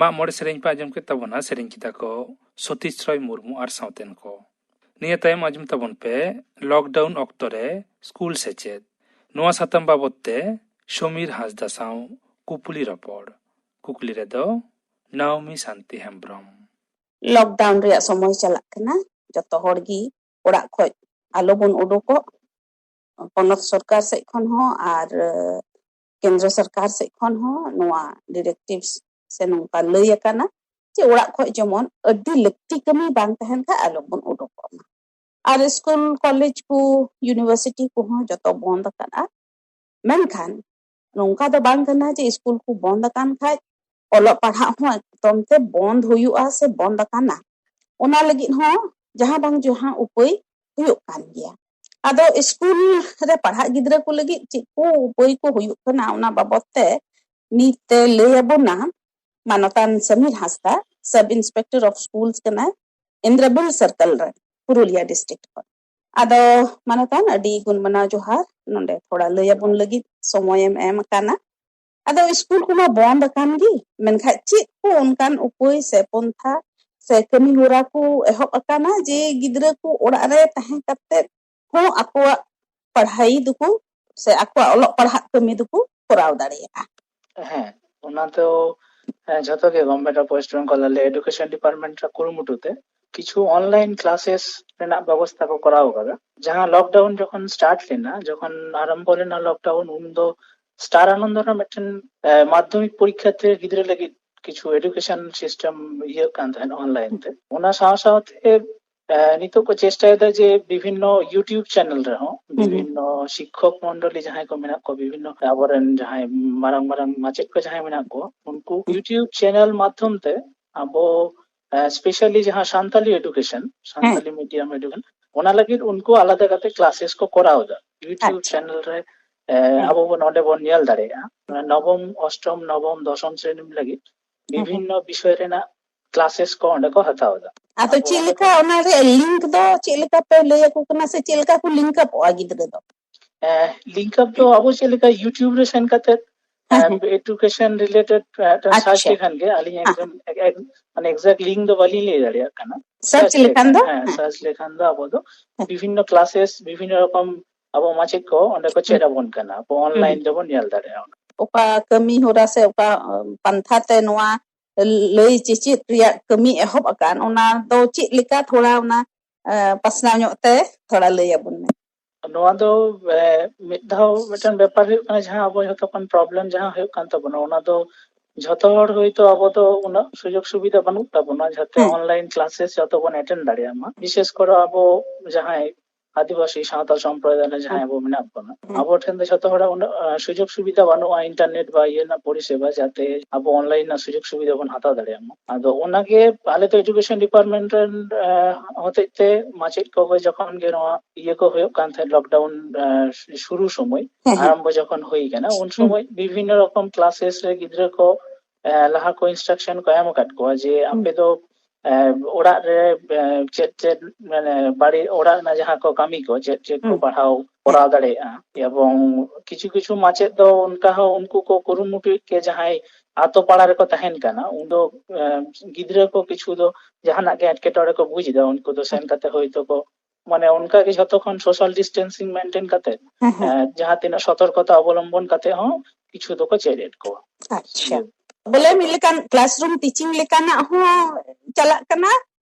ᱢᱟᱜ ᱢᱚᱬᱮ ᱥᱮᱨᱮᱧ ᱯᱮ ᱟᱸᱡᱚᱢ ᱠᱮᱫ ᱛᱟᱵᱚᱱᱟ, ᱥᱮᱨᱮᱧ ᱠᱮᱫᱟ ᱠᱚ ᱥᱚᱛᱤᱥ ᱨᱚᱭ ᱢᱩᱨᱢᱩ ᱟᱨ ᱥᱟᱶᱛᱮᱱ ᱠᱚ᱾ ᱱᱤᱭᱟᱹ ᱛᱟᱭᱚᱢ ᱟᱸᱡᱚᱢ ᱛᱟᱵᱚᱱ ᱯᱮ ᱞᱚᱠᱰᱟᱣᱩᱱ ᱚᱠᱛᱚ ᱨᱮ ᱥᱠᱩᱞ ᱥᱮᱪᱮᱫ᱾ ᱱᱚᱣᱟ ᱥᱟᱛᱟᱢ ᱵᱟᱵᱚᱛ ᱛᱮ ᱥᱚᱢᱤᱨ ᱦᱟᱸᱥᱫᱟ ᱥᱟᱶ ᱠᱩᱯᱞᱤ ᱨᱚᱯᱚᱲ᱾ ᱠᱩᱠᱞᱤ ᱨᱮᱫᱚ ᱱᱟᱣᱢᱤ ᱥᱟᱱᱛᱤ ᱦᱮᱢᱵᱨᱚᱢ᱾ ᱞᱚᱠᱰᱟᱣᱩᱱ ᱨᱮᱭᱟᱜ ᱥᱚᱢᱚᱭ ᱪᱟᱞᱟᱜ ᱠᱟᱱᱟ, ᱡᱚᱛᱚ ᱦᱚᱲ ᱜᱮ ᱚᱲᱟᱜ ᱠᱷᱚᱡ ᱟᱞᱚ ᱵᱚᱱ ᱩᱰᱩᱠᱚᱜ᱾ ᱯᱚᱱᱚᱛ ᱥᱚᱨᱠᱟᱨ ᱥᱮᱫ ᱠᱷᱚᱱ ᱦᱚᱸ ᱟᱨ ᱠᱮᱱᱫᱨᱚ ᱥᱚᱨᱠᱟᱨ ᱥᱮᱫ ᱠᱷᱚᱱ ᱦᱚᱸ ᱱᱚᱣᱟ ᱰᱤᱨᱮᱠᱴᱤᱵᱷᱥ ᱥᱮ ᱱᱚᱝᱠᱟ ᱞᱟᱹᱭ ᱟᱠᱟᱱᱟ ᱡᱮ ᱚᱲᱟᱜ ᱠᱷᱚᱡ ᱡᱮᱢᱚᱱ ᱟᱹᱰᱤ ᱞᱟᱹᱠᱛᱤ ᱠᱟᱹᱢᱤ ᱵᱟᱝ ᱛᱟᱦᱮᱱ ᱠᱷᱟᱡ ᱟᱞᱚ ᱵᱚᱱ ᱩᱰᱩᱠᱚᱜ ᱢᱟ᱾ ᱟᱨ ᱥᱠᱩᱞ, ᱠᱚᱞᱮᱡᱽ ᱠᱚ, ᱤᱭᱩᱱᱤᱵᱷᱟᱨᱥᱤᱴᱤ ᱠᱚᱦᱚᱸ ᱡᱚᱛᱚ ᱵᱚᱱᱫ ᱟᱠᱟᱫᱼᱟ᱾ ᱢᱮᱱᱠᱷᱟᱱ ᱱᱚᱝᱠᱟ ᱫᱚ ᱵᱟᱝ ᱠᱟᱱᱟ ᱡᱮ ᱥᱠᱩᱞ ᱠᱚ ᱵᱚᱱᱫ ᱟᱠᱟᱱ ᱠᱷᱟᱡ ᱚᱞᱚᱜ ᱯᱟᱲᱦᱟᱜ ᱦᱚᱸ ᱮᱠᱫᱚᱢ ᱛᱮ ᱵᱚᱱᱫ ᱦᱩᱭᱩᱜᱼᱟ ᱥᱮ ᱵᱚᱱᱫ ᱟᱠᱟᱱᱟ᱾ ᱚᱱᱟ ᱞᱟᱹᱜᱤᱫ ᱦᱚᱸ ᱡᱟᱦᱟᱸ ᱵᱟᱝ ᱡᱟᱦᱟᱸ ᱩᱯᱟᱹᱭ ᱦᱩᱭᱩᱜ ᱠᱟᱱ ᱜᱮᱭᱟ᱾ ᱟᱫᱚ ᱥᱠᱩᱞ ᱨᱮ ᱯᱟᱲᱦᱟᱜ ᱜᱤᱫᱽᱨᱟᱹ ᱠᱚ ᱞᱟᱹᱜᱤᱫ ᱪᱮᱫ ᱠᱚ ᱩᱯᱟᱹᱭ ᱠᱚ ᱦᱩᱭᱩᱜ ᱠᱟᱱᱟ, ᱚᱱᱟ ᱵᱟᱵᱚᱛ ᱛᱮ ᱱᱤᱛ ᱛᱮ ᱞᱟᱹᱭ ᱟᱵᱚᱱᱟ ᱢᱟᱱᱚᱛᱟᱱ ᱥᱟᱢᱤᱨ ᱦᱟᱸᱥᱫᱟ, ᱥᱟᱵ ᱤᱱᱥᱯᱮᱠᱴᱚᱨ ᱚᱯᱷ ᱥᱠᱩᱞᱥ ᱠᱟᱱᱟᱭ, ᱤᱱᱫᱨᱟᱵᱤᱞ ᱥᱟᱨᱠᱮᱞ ᱨᱮ, ᱯᱩᱨᱩᱞᱤᱭᱟ ᱰᱤᱥᱴᱨᱤᱠᱴ ᱠᱷᱚᱱ᱾ ᱟᱫᱚ ᱢᱟᱱᱚᱛᱟᱱ, ᱟᱹᱰᱤ ᱜᱩᱱ ᱢᱟᱱᱟᱣ ᱡᱚᱦᱟᱨ ᱱᱚᱰᱮ ᱛᱷᱚᱲᱟ ᱞᱟᱹᱭ ᱟᱵᱚᱱ ᱞᱟᱹᱜᱤᱫ ᱥᱚᱢᱚᱭᱮᱢ ᱮᱢ ᱟᱠᱟᱱᱟ᱾ ᱟᱫᱚ ᱥᱠᱩᱞ ᱠᱚᱢᱟ ᱵᱚᱱᱫ ᱟᱠᱟᱱ ᱜᱮ, ᱢᱮᱱᱠᱷᱟᱱ ᱪᱮᱫ ᱠᱚ ᱚᱱᱠᱟᱱ ᱩᱯᱟᱹᱭ ᱥᱮ ᱯᱚᱱᱛᱷᱟ ᱥᱮ ᱠᱟᱹᱢᱤ ᱦᱚᱨᱟ ᱠᱚ ᱮᱦᱚᱵ ᱟᱠᱟᱱᱟ ᱡᱮ ᱜᱤᱫᱽᱨᱟᱹ ᱠᱚ ᱚᱲᱟᱜ ᱨᱮ ᱛᱟᱦᱮᱸ ᱠᱟᱛᱮ ᱦᱚᱸ ᱟᱠᱚᱣᱟᱜ ᱯᱟᱲᱦᱟᱣ ᱫᱚᱠᱚ ᱥᱮ ᱟᱠᱚᱣᱟᱜ ᱚᱞᱚᱜ ᱯᱟᱲᱦᱟᱜ ᱠᱟᱹᱢᱤ ᱫᱚᱠᱚ ᱠᱚᱨᱟᱣ ᱫᱟᱲᱮᱭᱟᱜᱼᱟ? ᱦᱮᱸ, ᱚᱱᱟ ᱫᱚ, ᱦᱮᱸ, ᱡᱷᱚᱛᱚ ᱜᱮ Government of West Bengal ᱟᱞᱮ education department ᱨᱮ ᱠᱩᱨᱩᱢᱩᱴᱩ ᱛᱮ ᱠᱤᱪᱷᱩ online classes ᱨᱮᱱᱟᱜ ᱵᱮᱵᱚᱥᱛᱷᱟ ᱠᱚ ᱠᱚᱨᱟᱣ ᱟᱠᱟᱫᱟ᱾ ᱡᱟᱦᱟᱸ ᱞᱚᱠᱰᱟᱣᱩᱱ ᱡᱚᱠᱷᱚᱱ start ᱞᱮᱱᱟ, ᱡᱚᱠᱷᱚᱱ ᱟᱨᱟᱢᱵᱚ ᱞᱮᱱᱟ ᱞᱚᱠᱰᱟᱣᱩᱱ, ᱩᱱ ᱫᱚ ᱥᱴᱟᱨ ᱟᱱᱚᱱᱫᱚ ᱨᱮ ᱢᱤᱫᱴᱮᱱ, ᱮ, ᱢᱟᱫᱽᱫᱷᱚᱢᱤᱠ ᱯᱚᱨᱤᱠᱠᱷᱟ ᱛᱮ ᱜᱤᱫᱽᱨᱟᱹ ᱞᱟᱹᱜᱤᱫ ᱠᱤᱪᱷᱩ education system ᱤᱭᱟᱹᱜ ᱠᱟᱱ ᱛᱟᱦᱮᱸᱫ online ᱛᱮ᱾ ᱚᱱᱟ ᱥᱟᱶ ᱥᱟᱶᱛᱮ, ᱮ, ᱱᱤᱛᱚᱜ ᱠᱚ ᱪᱮᱥᱴᱟᱭᱮᱫᱟ ᱡᱮ ᱵᱤᱵᱷᱤᱱᱱᱚ YouTube channel ᱨᱮᱦᱚᱸ ᱦᱩᱸ᱾ ᱵᱤᱵᱷᱤᱱᱱᱚ ᱥᱤᱠᱠᱷᱚᱠ ᱢᱚᱱᱰᱚᱞᱤ ᱡᱟᱦᱟᱸᱭ ᱠᱚ ᱢᱮᱱᱟᱜ ᱠᱚᱣᱟ, ᱵᱤᱵᱷᱤᱱᱱᱚ ᱟᱵᱚᱨᱮᱱ ᱡᱟᱦᱟᱸᱭ ᱢᱟᱨᱟᱝ ᱢᱟᱨᱟᱝ ᱢᱟᱪᱮᱫ ᱠᱚ ᱡᱟᱦᱟᱸᱭ ᱢᱮᱱᱟᱜ ᱠᱚᱣᱟ, ᱩᱱᱠᱩ ᱦᱩᱸ᱾ YouTube channel ᱢᱟᱫᱽᱫᱷᱚᱢ ᱛᱮ ᱟᱵᱚ, ᱮ, specially ᱡᱟᱦᱟᱸ ᱥᱟᱱᱛᱟᱞᱤ education, ᱦᱮᱸ᱾ ᱥᱟᱱᱛᱟᱞᱤ medium education, ᱚᱱᱟ ᱞᱟᱹᱜᱤᱫ ᱩᱱᱠᱩ ᱟᱞᱟᱫᱟ ᱠᱟᱛᱮ classes ᱠᱚ ᱠᱚᱨᱟᱣ ᱮᱫᱟ YouTube ᱟᱪᱪᱷᱟ᱾ channel ᱨᱮ᱾ ᱮ, ᱦᱮᱸ᱾ ᱟᱵᱚ ᱵᱚᱱ, ᱚᱸᱰᱮ ᱵᱚᱱ ᱧᱮᱞ ᱫᱟᱲᱮᱭᱟᱜᱼᱟ᱾ ᱱᱚᱵᱚᱢ, ᱚᱥᱴᱚᱢ, ᱱᱚᱵᱚᱢ, ᱫᱚᱥᱚᱢ ᱥᱨᱮᱱᱤ ᱞᱟᱹᱜᱤᱫ ᱦᱮᱸ, ᱦᱮᱸ᱾ ᱵᱤᱵᱷᱤᱱᱱᱚ ᱵᱤᱥᱚᱭ ᱨᱮᱱᱟᱜ classes ᱠᱚ ᱚᱸᱰᱮ ᱠᱚ ᱦᱟᱛᱟᱣ ᱮᱫᱟ᱾ ᱟᱫᱚ ᱟᱵᱚ ᱪᱮᱫ ᱚᱸᱰᱮ ᱞᱮᱠᱟ ᱠᱷᱚᱱ ᱚᱱᱟ ᱨᱮᱭᱟᱜ link ᱫᱚ, ᱪᱮᱫ ᱞᱮᱠᱟ ᱯᱮ ᱞᱟᱹᱭ ᱟᱠᱚ ᱠᱟᱱᱟ ᱥᱮ ᱪᱮᱫ ᱞᱮᱠᱟ ᱠᱚ link upᱚᱜᱼᱟ ᱜᱤᱫᱽᱨᱟᱹ ᱫᱚ? ᱮ, link up ᱫᱚ ᱟᱵᱚ ᱪᱮᱫ ᱞᱮᱠᱟ YouTube ᱨᱮ ᱥᱮᱱ ᱠᱟᱛᱮ ᱦᱮᱸ, ᱦᱮᱸ᱾ ᱮᱰᱩᱠᱮᱥᱚᱱ ᱨᱤᱞᱮᱴᱮᱰ ᱢᱤᱫᱴᱟᱝ ᱥᱟᱨᱪ ᱟᱪᱪᱷᱟ᱾ ᱞᱮᱠᱷᱟᱱ ᱜᱮ, ᱟᱹᱞᱤᱧ ᱦᱮᱸ᱾ ᱮᱠᱫᱚᱢ ᱮᱠ-, ᱮᱠ-, ᱢᱟᱱᱮ ᱮᱠᱡᱟᱠᱴ ᱞᱤᱝᱠ ᱫᱚ ᱵᱟᱹᱞᱤᱧ ᱞᱟᱹᱭ ᱫᱟᱲᱮᱭᱟᱜ ᱠᱟᱱᱟ᱾ ᱥᱟᱨᱪ ᱥᱟᱨᱪ ᱞᱮᱠᱷᱟᱱ ᱫᱚ? ᱞᱮᱠᱷᱟᱱ, ᱦᱮᱸ, ᱦᱮᱸ᱾ ᱥᱟᱨᱪ ᱞᱮᱠᱷᱟᱱ ᱫᱚ ᱟᱵᱚ ᱫᱚ ᱦᱮᱸ᱾ ᱵᱤᱵᱷᱤᱱᱱᱚ ᱠᱞᱟᱥᱮᱥ, ᱵᱤᱵᱷᱤᱱᱱᱚ ᱨᱚᱠᱚᱢ ᱟᱵᱚ ᱢᱟᱪᱮᱫ ᱠᱚ ᱚᱸᱰᱮ ᱠᱚ ᱪᱮᱫ ᱦᱩᱸ᱾ ᱟᱵᱚᱱ ᱠᱟᱱᱟ, ᱟᱵᱚ ᱦᱩᱸ᱾ ᱚᱱᱞᱟᱭᱤᱱ ᱛᱮᱵᱚᱱ ᱧᱮᱞ ᱫᱟᱲᱮᱭᱟᱜᱼᱟ ᱚᱱᱟ᱾ ᱚᱠᱟ ᱠᱟᱹᱢᱤ ᱦᱚᱨᱟ ᱥᱮ ᱚᱠᱟ, ᱟᱸ, ᱯᱟᱱᱛᱷᱟ ᱛᱮ ᱱᱚᱣᱟ ᱞᱟᱹᱭ ᱪᱮᱪᱮᱫ ᱨᱮᱭᱟᱜ ᱠᱟᱹᱢᱤ ᱮᱦᱚᱵ ᱟᱠᱟᱱ, ᱚᱱᱟ ᱫᱚ ᱪᱮᱫ ᱞᱮᱠᱟ ᱛᱷᱚᱲᱟ ᱚᱱᱟ, ᱟᱸ, ᱯᱟᱥᱱᱟᱣ ᱧᱚᱜ ᱛᱮ ᱛᱷᱚᱲᱟ ᱞᱟᱹᱭ ᱟᱵᱚᱱ ᱢᱮ᱾ ᱱᱚᱣᱟ ᱫᱚ, ᱮ, ᱢᱤᱫ ᱫᱷᱟᱣ ᱢᱤᱫᱴᱮᱱ ᱵᱮᱯᱟᱨ ᱦᱩᱭᱩᱜ ᱠᱟᱱᱟ, ᱡᱟᱦᱟᱸ ᱟᱵᱚ ᱡᱷᱚᱛᱚ ᱠᱷᱚᱱ ᱯᱨᱚᱵᱞᱮᱢ ᱡᱟᱦᱟᱸ ᱦᱩᱭᱩᱜ ᱠᱟᱱ ᱛᱟᱵᱚᱱᱟ, ᱚᱱᱟ ᱫᱚ ᱡᱷᱚᱛᱚ ᱦᱚᱲ ᱦᱚᱭᱛᱳ ᱟᱵᱚ ᱫᱚ ᱩᱱᱟᱹᱜ ᱥᱩᱡᱳᱜᱽ ᱥᱩᱵᱤᱫᱷᱟ ᱵᱟᱹᱱᱩᱜ ᱛᱟᱵᱚᱱᱟ, ᱡᱟᱛᱮ ᱦᱮᱸ᱾ ᱚᱱᱞᱟᱭᱤᱱ ᱠᱞᱟᱥᱮᱥ ᱡᱷᱚᱛᱚ ᱵᱚᱱ ᱮᱴᱮᱱᱰ ᱫᱟᱲᱮᱭᱟᱜ ᱢᱟ᱾ ᱵᱤᱥᱮᱥ ᱠᱚᱨᱮ ᱟᱵᱚ ᱡᱟᱦᱟᱸᱭ ᱟᱹᱫᱤᱵᱟᱹᱥᱤ ᱥᱟᱶᱛᱟ ᱥᱚᱢᱯᱨᱚᱫᱟᱭ ᱨᱮ ᱡᱟᱦᱟᱸᱭ ᱦᱮᱸ᱾ ᱟᱵᱚ ᱢᱮᱱᱟᱜ ᱵᱚᱱᱟ, ᱦᱮᱸ᱾ ᱟᱵᱚ ᱴᱷᱮᱱ ᱫᱚ ᱡᱷᱚᱛᱚ ᱦᱚᱲᱟᱜ ᱩᱱᱟᱹᱜ, ᱟ, ᱥᱩᱡᱳᱜᱽ ᱥᱩᱵᱤᱫᱷᱟ ᱵᱟᱹᱱᱩᱜᱼᱟ ᱤᱱᱴᱟᱨᱱᱮᱴ ᱵᱟ ᱤᱭᱟᱹ ᱨᱮᱱᱟᱜ ᱯᱚᱨᱤᱥᱮᱵᱟ, ᱡᱟᱛᱮ ᱟᱵᱚ ᱚᱱᱞᱟᱭᱤᱱ ᱨᱮᱱᱟᱜ ᱥᱩᱡᱳᱜᱽ ᱥᱩᱵᱤᱫᱷᱟ ᱵᱚᱱ ᱦᱟᱛᱟᱣ ᱫᱟᱲᱮᱭᱟᱜ ᱢᱟ᱾ ᱟᱫᱚ ᱚᱱᱟᱜᱮ ᱟᱞᱮ ᱫᱚ ᱮᱰᱩᱠᱮᱥᱚᱱ ᱰᱤᱯᱟᱨᱴᱢᱮᱱᱴ ᱨᱮᱱ, ᱟ, ᱦᱚᱛᱮᱡ ᱛᱮ ᱢᱟᱪᱮᱫ ᱠᱚᱜᱮ ᱡᱚᱠᱷᱚᱱ ᱜᱮ ᱱᱚᱣᱟ ᱤᱭᱟᱹ ᱠᱚ ᱦᱩᱭᱩᱜ ᱠᱟᱱ ᱛᱟᱦᱮᱸᱫ, ᱞᱚᱠᱰᱟᱣᱩᱱ, ᱟ, ᱥᱩᱨᱩ ᱥᱚᱢᱚᱭ, ᱦᱮᱸ, ᱦᱮᱸ᱾ ᱟᱨᱟᱢᱵᱚ ᱡᱚᱠᱷᱚᱱ ᱦᱩᱭ ᱠᱟᱱᱟ, ᱩᱱ ᱦᱩᱸ᱾ ᱥᱚᱢᱚᱭ ᱵᱤᱵᱷᱤᱱᱱᱚ ᱨᱚᱠᱚᱢ ᱠᱞᱟᱥᱮᱥ ᱨᱮ ᱜᱤᱫᱽᱨᱟᱹ ᱠᱚ, ᱟ, ᱞᱟᱦᱟ ᱠᱚ ᱤᱱᱥᱴᱨᱟᱠᱥᱚᱱ ᱠᱚ ᱮᱢ ᱟᱠᱟᱫ ᱠᱚᱣᱟ ᱡᱮ, ᱦᱩᱸ᱾ ᱟᱯᱮ ᱫᱚ ᱮ, ᱚᱲᱟᱜ ᱨᱮ, ᱮ, ᱪᱮᱫ ᱪᱮᱫ, ᱢᱟᱱᱮ, ᱵᱟᱲᱤ ᱚᱲᱟᱜ ᱨᱮᱱᱟᱜ ᱡᱟᱦᱟᱸ ᱠᱚ ᱠᱟᱹᱢᱤ ᱠᱚ, ᱪᱮᱫ ᱪᱮᱫ ᱠᱚ ᱦᱩᱸ᱾ ᱯᱟᱲᱦᱟᱣ ᱦᱮᱸ᱾ ᱠᱚᱨᱟᱣ ᱫᱟᱲᱮᱭᱟᱜᱼᱟ᱾ ᱮᱵᱚᱝ ᱠᱤᱪᱷᱩ ᱠᱤᱪᱷᱩ ᱢᱟᱪᱮᱫ ᱫᱚ ᱚᱱᱠᱟ ᱦᱚᱸ ᱩᱱᱠᱩ ᱠᱚ ᱠᱩᱨᱩᱢᱩᱴᱩᱭᱮᱫ ᱜᱮᱭᱟ, ᱡᱟᱦᱟᱸᱭ ᱟᱛᱳ ᱯᱟᱲᱟ ᱨᱮᱠᱚ ᱛᱟᱦᱮᱱ ᱠᱟᱱᱟ, ᱩᱱ ᱫᱚ, ᱮ, ᱜᱤᱫᱽᱨᱟᱹ ᱠᱚ ᱠᱤᱪᱷᱩ ᱫᱚ ᱡᱟᱦᱟᱱᱟᱜ ᱜᱮ ᱮᱴᱠᱮᱴᱚᱬᱮ ᱠᱚ ᱵᱩᱡ ᱮᱫᱟ, ᱩᱱᱠᱩ ᱫᱚ ᱥᱮᱱ ᱠᱟᱛᱮ ᱦᱚᱭᱛᱳ ᱠᱚ, ᱢᱟᱱᱮ, ᱚᱱᱠᱟ ᱜᱮ ᱡᱷᱚᱛᱚ ᱠᱷᱚᱱ ᱥᱳᱥᱟᱞ ᱰᱤᱥᱴᱮᱱᱥᱤᱝ ᱢᱮᱱᱴᱮᱱ ᱠᱟᱛᱮ, ᱦᱮᱸ, ᱦᱮᱸ᱾ ᱮ, ᱡᱟᱦᱟᱸ ᱛᱤᱱᱟᱹᱜ ᱥᱚᱛᱚᱨᱠᱚᱛᱟ ᱚᱵᱚᱞᱚᱢᱵᱚᱱ ᱠᱟᱛᱮ ᱦᱚᱸ ᱠᱤᱪᱷᱩ ᱫᱚᱠᱚ ᱪᱮᱫ ᱮᱫ ᱠᱚᱣᱟ᱾ ᱟᱪᱪᱷᱟ᱾ ᱵᱚᱞᱮ ᱢᱤᱫ ᱞᱮᱠᱟᱱ ᱠᱞᱟᱥᱨᱩᱢ ᱴᱤᱪᱤᱝ ᱞᱮᱠᱟᱱᱟᱜ ᱦᱚᱸ ᱪᱟᱞᱟᱜ ᱠᱟᱱᱟ,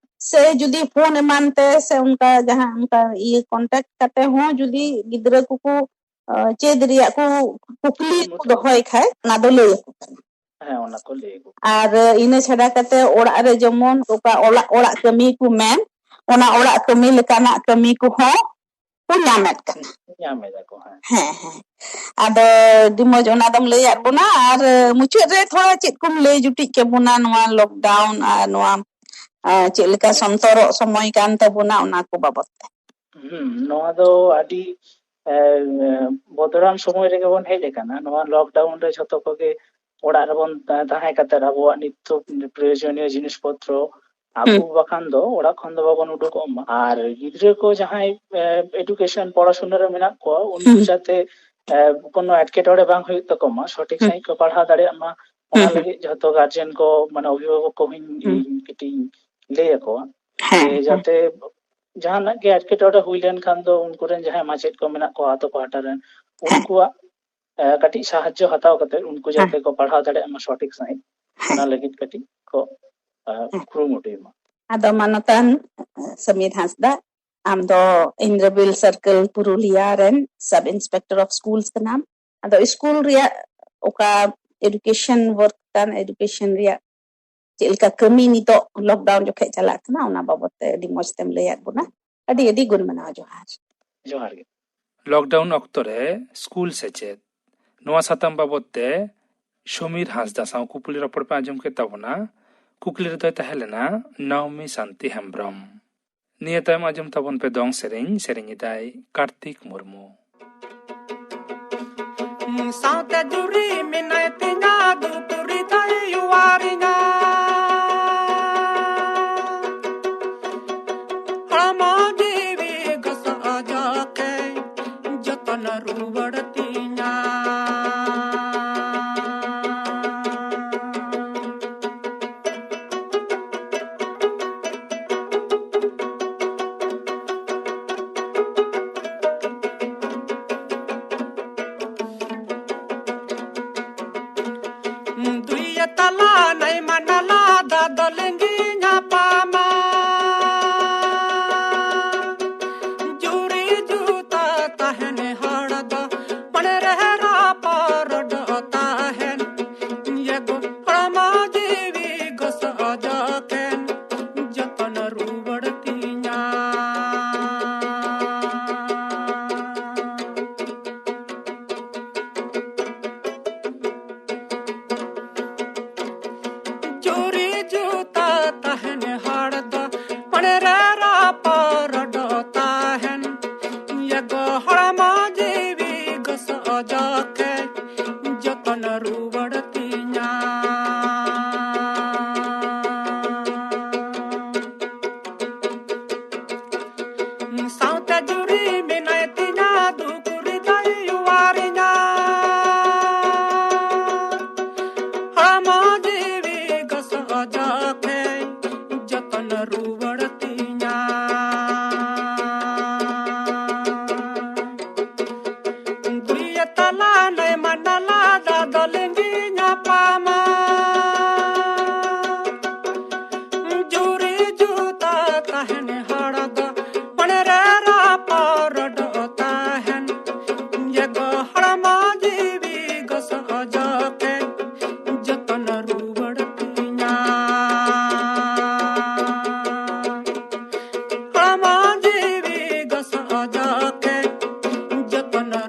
ᱥᱮ ᱡᱩᱫᱤ ᱯᱷᱳᱱ ᱮᱢᱟᱱ ᱛᱮ ᱥᱮ ᱚᱱᱠᱟ ᱡᱟᱦᱟᱸ ᱚᱱᱠᱟ ᱤᱭᱟᱹ ᱠᱚᱱᱴᱟᱠᱴ ᱠᱟᱛᱮ ᱦᱚᱸ ᱡᱩᱫᱤ ᱜᱤᱫᱽᱨᱟᱹ ᱠᱚᱠᱚ, ᱟᱸ, ᱪᱮᱫ ᱨᱮᱭᱟᱜ ᱠᱚ ᱠᱩᱠᱞᱤ ᱠᱚ ᱫᱚᱦᱚᱭ ᱠᱷᱟᱡ, ᱚᱱᱟ ᱫᱚ ᱞᱟᱹᱭ ᱟᱠᱚ ᱠᱟᱱᱟ᱾ ᱦᱮᱸ, ᱚᱱᱟ ᱠᱚ ᱞᱟᱹᱭ ᱟᱠᱚ᱾ ᱟᱨ ᱤᱱᱟᱹ ᱪᱷᱟᱰᱟ ᱠᱟᱛᱮ ᱚᱲᱟᱜ ᱨᱮ ᱡᱮᱢᱚᱱ ᱚᱠᱟ ᱚᱲᱟᱜ, ᱚᱲᱟᱜ ᱠᱟᱹᱢᱤ ᱠᱚ ᱢᱮᱱ, ᱚᱱᱟ ᱚᱲᱟᱜ ᱠᱟᱹᱢᱤ ᱞᱮᱠᱟᱱᱟᱜ ᱠᱟᱹᱢᱤ ᱠᱚᱦᱚᱸ ᱠᱚ ᱧᱟᱢᱮᱫ ᱠᱟᱱᱟ᱾ ᱧᱟᱢ ᱮᱫᱟ ᱠᱚ, ᱦᱮᱸ᱾ ᱦᱮᱸ, ᱦᱮᱸ᱾ ᱟᱫᱚ ᱟᱹᱰᱤ ᱢᱚᱡᱽ ᱚᱱᱟ ᱫᱚᱢ ᱞᱟᱹᱭᱟᱫ ᱵᱚᱱᱟ, ᱟᱨ ᱢᱩᱪᱟᱹᱫ ᱨᱮ ᱛᱷᱚᱲᱟ ᱪᱮᱫ ᱠᱚᱢ ᱞᱟᱹᱭ ᱡᱩᱴᱤᱡ ᱠᱮᱵᱚᱱᱟ ᱱᱚᱣᱟ ᱞᱚᱠᱰᱟᱣᱱ ᱟᱨ ᱱᱚᱣᱟ, ᱟᱸ, ᱪᱮᱫ ᱞᱮᱠᱟ ᱥᱚᱱᱛᱚᱨᱚᱜ ᱥᱚᱢᱚᱭ ᱠᱟᱱ ᱛᱟᱵᱚᱱᱟ, ᱚᱱᱟ ᱠᱚ ᱵᱟᱵᱚᱛ ᱛᱮ? ᱦᱩᱸ, ᱱᱚᱣᱟ ᱫᱚ ᱟᱹᱰᱤ, ᱮ, ᱵᱚᱫᱚᱨᱟᱱ ᱥᱚᱢᱚᱭ ᱨᱮᱜᱮ ᱵᱚᱱ ᱦᱮᱡ ᱟᱠᱟᱱᱟ᱾ ᱱᱚᱣᱟ ᱞᱚᱠᱰᱟᱣᱱ ᱨᱮ ᱡᱷᱚᱛᱚ ᱠᱚᱜᱮ ᱚᱲᱟᱜ ᱨᱮᱵᱚᱱ ᱛᱟ-, ᱛᱟᱦᱮᱸ ᱠᱟᱛᱮ ᱟᱵᱚᱣᱟᱜ ᱱᱤᱛᱭᱚ ᱯᱨᱚᱭᱳᱡᱚᱱᱤᱭᱚ ᱡᱤᱱᱤᱥ ᱯᱚᱛᱨᱚ ᱟᱹᱜᱩ ᱦᱩᱸ᱾ ᱵᱟᱠᱷᱟᱱ ᱫᱚ ᱚᱲᱟᱜ ᱠᱷᱚᱱ ᱫᱚ ᱵᱟᱵᱚᱱ ᱩᱰᱩᱠᱚᱜ ᱢᱟ᱾ ᱟᱨ ᱜᱤᱫᱽᱨᱟᱹ ᱠᱚ ᱡᱟᱦᱟᱸᱭ, ᱮ, ᱮᱰᱩᱠᱮᱥᱚᱱ ᱯᱚᱲᱟᱥᱩᱱᱟ ᱨᱮ ᱢᱮᱱᱟᱜ ᱠᱚᱣᱟ, ᱩᱱᱠᱩ ᱦᱩᱸ᱾ ᱡᱟᱛᱮ ᱮ, ᱠᱳᱱᱳ ᱮᱴᱠᱮᱴᱚᱬᱮ ᱵᱟᱝ ᱦᱩᱭᱩᱜ ᱛᱟᱠᱚ ᱢᱟ, ᱥᱚᱴᱷᱤᱠ ᱦᱩᱸ᱾ ᱥᱟᱺᱦᱤᱡ ᱠᱚ ᱯᱟᱲᱦᱟᱣ ᱫᱟᱲᱮᱭᱟᱜ ᱢᱟ, ᱚᱱᱟ ᱦᱩᱸ, ᱦᱩᱸ᱾ ᱞᱟᱹᱜᱤᱫ ᱡᱷᱚᱛᱚ ᱜᱟᱨᱡᱮᱱ ᱠᱚ, ᱢᱟᱱᱮ ᱚᱵᱷᱤᱵᱷᱟᱵᱚᱠ ᱠᱚ ᱦᱚᱸᱧ ᱦᱩᱸ᱾ ᱤᱧ ᱠᱟᱹᱴᱤᱡ ᱤᱧ ᱞᱟᱹᱭ ᱟᱠᱚᱣᱟ᱾ ᱦᱮᱸ, ᱡᱮ ᱦᱮᱸ᱾ ᱡᱟᱛᱮ ᱡᱟᱦᱟᱱᱟᱜ ᱜᱮ ᱮᱴᱠᱮᱴᱚᱬᱮ ᱦᱩᱭ ᱞᱮᱱᱠᱷᱟᱱ ᱫᱚ ᱩᱱᱠᱩ ᱨᱮᱱ ᱡᱟᱦᱟᱸᱭ ᱢᱟᱪᱮᱫ ᱠᱚ ᱢᱮᱱᱟᱜ ᱠᱚᱣᱟ ᱟᱛᱳ ᱯᱟᱦᱴᱟ ᱨᱮᱱ, ᱦᱮᱸ᱾ ᱩᱱᱠᱩᱣᱟᱜ, ᱮ, ᱠᱟᱹᱴᱤᱡ ᱥᱟᱦᱟᱡᱽᱡᱚ ᱦᱟᱛᱟᱣ ᱠᱟᱛᱮ ᱩᱱᱠᱩ ᱦᱮᱸ᱾ ᱡᱟᱛᱮ ᱠᱚ ᱯᱟᱲᱦᱟᱣ ᱫᱟᱲᱮᱭᱟᱜ ᱢᱟ ᱥᱚᱴᱷᱤᱠ ᱥᱟᱺᱦᱤᱡ, ᱦᱮᱸ᱾ ᱚᱱᱟ ᱞᱟᱹᱜᱤᱫ ᱠᱟᱹᱴᱤᱡ ᱠᱚ, ᱮ, ᱦᱮᱸ᱾ ᱠᱩᱨᱩᱢᱩᱴᱩᱭ ᱢᱟ᱾ ᱟᱫᱚ ᱢᱟᱱᱚᱛᱟᱱ ᱥᱚᱢᱤᱨ ᱦᱟᱸᱥᱫᱟ, ᱟᱢ ᱫᱚ ᱤᱱᱫᱨᱚᱵᱤᱞ ᱥᱟᱨᱠᱮᱞ ᱯᱩᱨᱩᱞᱤᱭᱟ ᱨᱮᱱ Sub Inspector of Schools ᱠᱟᱱᱟᱢ᱾ ᱟᱫᱚ ᱥᱠᱩᱞ ᱨᱮᱭᱟᱜ ᱚᱠᱟ education work ᱠᱟᱱ, education ᱨᱮᱭᱟᱜ ᱪᱮᱫ ᱞᱮᱠᱟ ᱠᱟᱹᱢᱤ ᱱᱤᱛᱚᱜ lockdown ᱡᱚᱠᱷᱮᱡ ᱪᱟᱞᱟᱜ ᱠᱟᱱᱟ, ᱚᱱᱟ ᱵᱟᱵᱚᱫ ᱛᱮ ᱟᱹᱰᱤ ᱢᱚᱸᱡᱽ ᱛᱮᱢ ᱞᱟᱹᱭᱟᱫ ᱵᱚᱱᱟ᱾ ᱟᱹᱰᱤ ᱟᱹᱰᱤ ᱜᱩᱱ ᱢᱟᱱᱟᱣ ᱡᱚᱦᱟᱨ᱾ ᱡᱚᱦᱟᱨ ᱜᱮ᱾ Lockdown ᱚᱠᱛᱚ ᱨᱮ ᱥᱠᱩᱞ ᱥᱮᱪᱮᱫ, ᱱᱚᱣᱟ ᱥᱟᱛᱟᱢ ᱵᱟᱵᱚᱫ ᱛᱮ ᱥᱚᱢᱤᱨ ᱦᱟᱸᱥᱫᱟ ᱥᱟᱶ ᱠᱩᱯᱞᱤ ᱨᱚᱯᱚᱲ ᱯᱮ ᱟᱸᱡᱚᱢ ᱠᱮᱫ ᱛᱟᱵᱚᱱᱟ᱾ ᱠᱩᱠᱞᱤ ᱨᱮᱫᱚᱭ ᱛᱟᱦᱮᱸ ᱞᱮᱱᱟ ᱱᱟᱣᱢᱤ ᱥᱟᱱᱛᱤ ᱦᱮᱢᱵᱨᱚᱢ᱾ ᱱᱤᱭᱟᱹ ᱛᱟᱭᱚᱢ ᱟᱸᱡᱚᱢ ᱛᱟᱵᱚᱱ ᱯᱮ ᱫᱚᱝ ᱥᱮᱨᱮᱧ, ᱥᱮᱨᱮᱧ ᱮᱫᱟᱭ ᱠᱟᱨᱛᱤᱠ ᱢᱩᱨᱢᱩ᱾ ᱥᱟᱶᱛᱮ ᱡᱩᱨᱤ ᱢᱮᱱᱟᱭ ᱛᱤᱧᱟ, ᱫᱩᱠ ᱨᱮᱫᱚᱭ ᱚᱣᱟᱨᱤᱧᱟ᱾ ᱦᱚᱲᱢᱚ ᱡᱤᱣᱤ ᱜᱚᱥᱚ ᱚᱡᱚᱜᱮ ᱡᱚᱛᱚᱱ ᱨᱩᱣᱟᱹᱲ ᱛᱤᱧᱟ᱾ ᱫᱩᱭ ᱛᱟᱞᱟ ᱱᱟᱭ ᱢᱟᱱᱟᱞᱟ ᱫᱟᱫᱚ ᱞᱤᱸᱜᱤ ᱧᱟᱯᱟᱢᱟ᱾ ᱡᱩᱨᱤ ᱡᱩᱛᱟ ᱛᱟᱦᱮᱱ ᱦᱚᱲ ᱫᱚ ᱢᱚᱱᱮ ᱨᱮ ᱨᱚᱯᱚᱲ ᱫᱚ ᱛᱟᱦᱮᱱ᱾ ᱤᱭᱟᱹ ᱜᱚ ᱦᱚᱲᱢᱚ ᱡᱤᱣᱤ ᱜᱚᱥᱚ ᱡᱚᱠᱷᱮᱱ ᱡᱚᱛᱚᱱ ᱨᱩᱣᱟᱹᱲ ᱛᱤᱧᱟ᱾ ᱡᱩᱨᱤ ᱡᱩᱛᱟ ᱛᱟᱦᱮᱱ ᱦᱚᱲ ᱫᱚ ᱢᱚᱱᱮ ᱨᱮ ᱨᱚᱯᱚᱲ ᱫᱚ ᱛᱟᱦᱮᱱ᱾ ᱤᱭᱟᱹ ᱜᱚ ᱦᱚᱲᱢᱚ ᱡᱤᱣᱤ ᱜᱚᱥᱚ ᱡᱚᱠᱷᱮ ᱡᱚᱛᱚᱱ ᱨᱩᱣᱟᱹᱲ ᱛᱤᱧᱟ᱾ ᱥᱟᱶᱛᱮ ᱡᱩᱨᱤ ᱢᱮᱱᱟᱭ ᱛᱤᱧᱟ, ᱫᱩᱠ ᱨᱮᱫᱚᱭ ᱚᱣᱟᱨᱤᱧᱟ᱾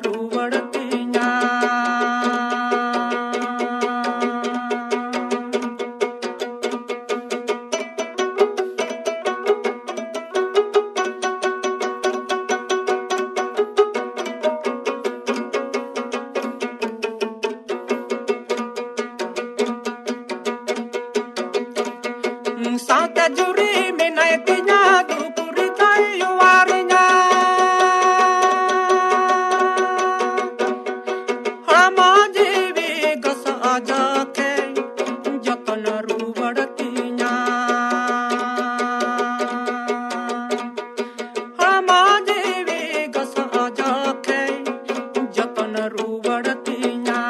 ᱨᱩᱣᱟᱹᱲ ᱛᱤᱧᱟ᱾ ᱥᱟᱶᱛᱮ ᱡᱩᱨᱤ ᱢᱮᱱᱟᱭ ᱛᱤᱧᱟ, ᱫᱩᱠ ᱨᱮᱫᱚᱭ ᱚᱣᱟᱨᱤᱧᱟ᱾ ᱦᱚᱲᱢᱚ ᱡᱤᱣᱤ ᱜᱚᱥᱚᱜ ᱡᱚᱠᱷᱮᱡ ᱡᱚᱛᱚᱱ ᱨᱩᱣᱟᱹᱲ ᱛᱤᱧᱟ᱾ ᱦᱚᱲᱢᱚ ᱡᱤᱣᱤ ᱜᱚᱥᱚᱜ ᱡᱚᱠᱷᱮᱡ ᱡᱚᱛᱚᱱ ᱨᱩᱣᱟᱹᱲ ᱛᱤᱧᱟ᱾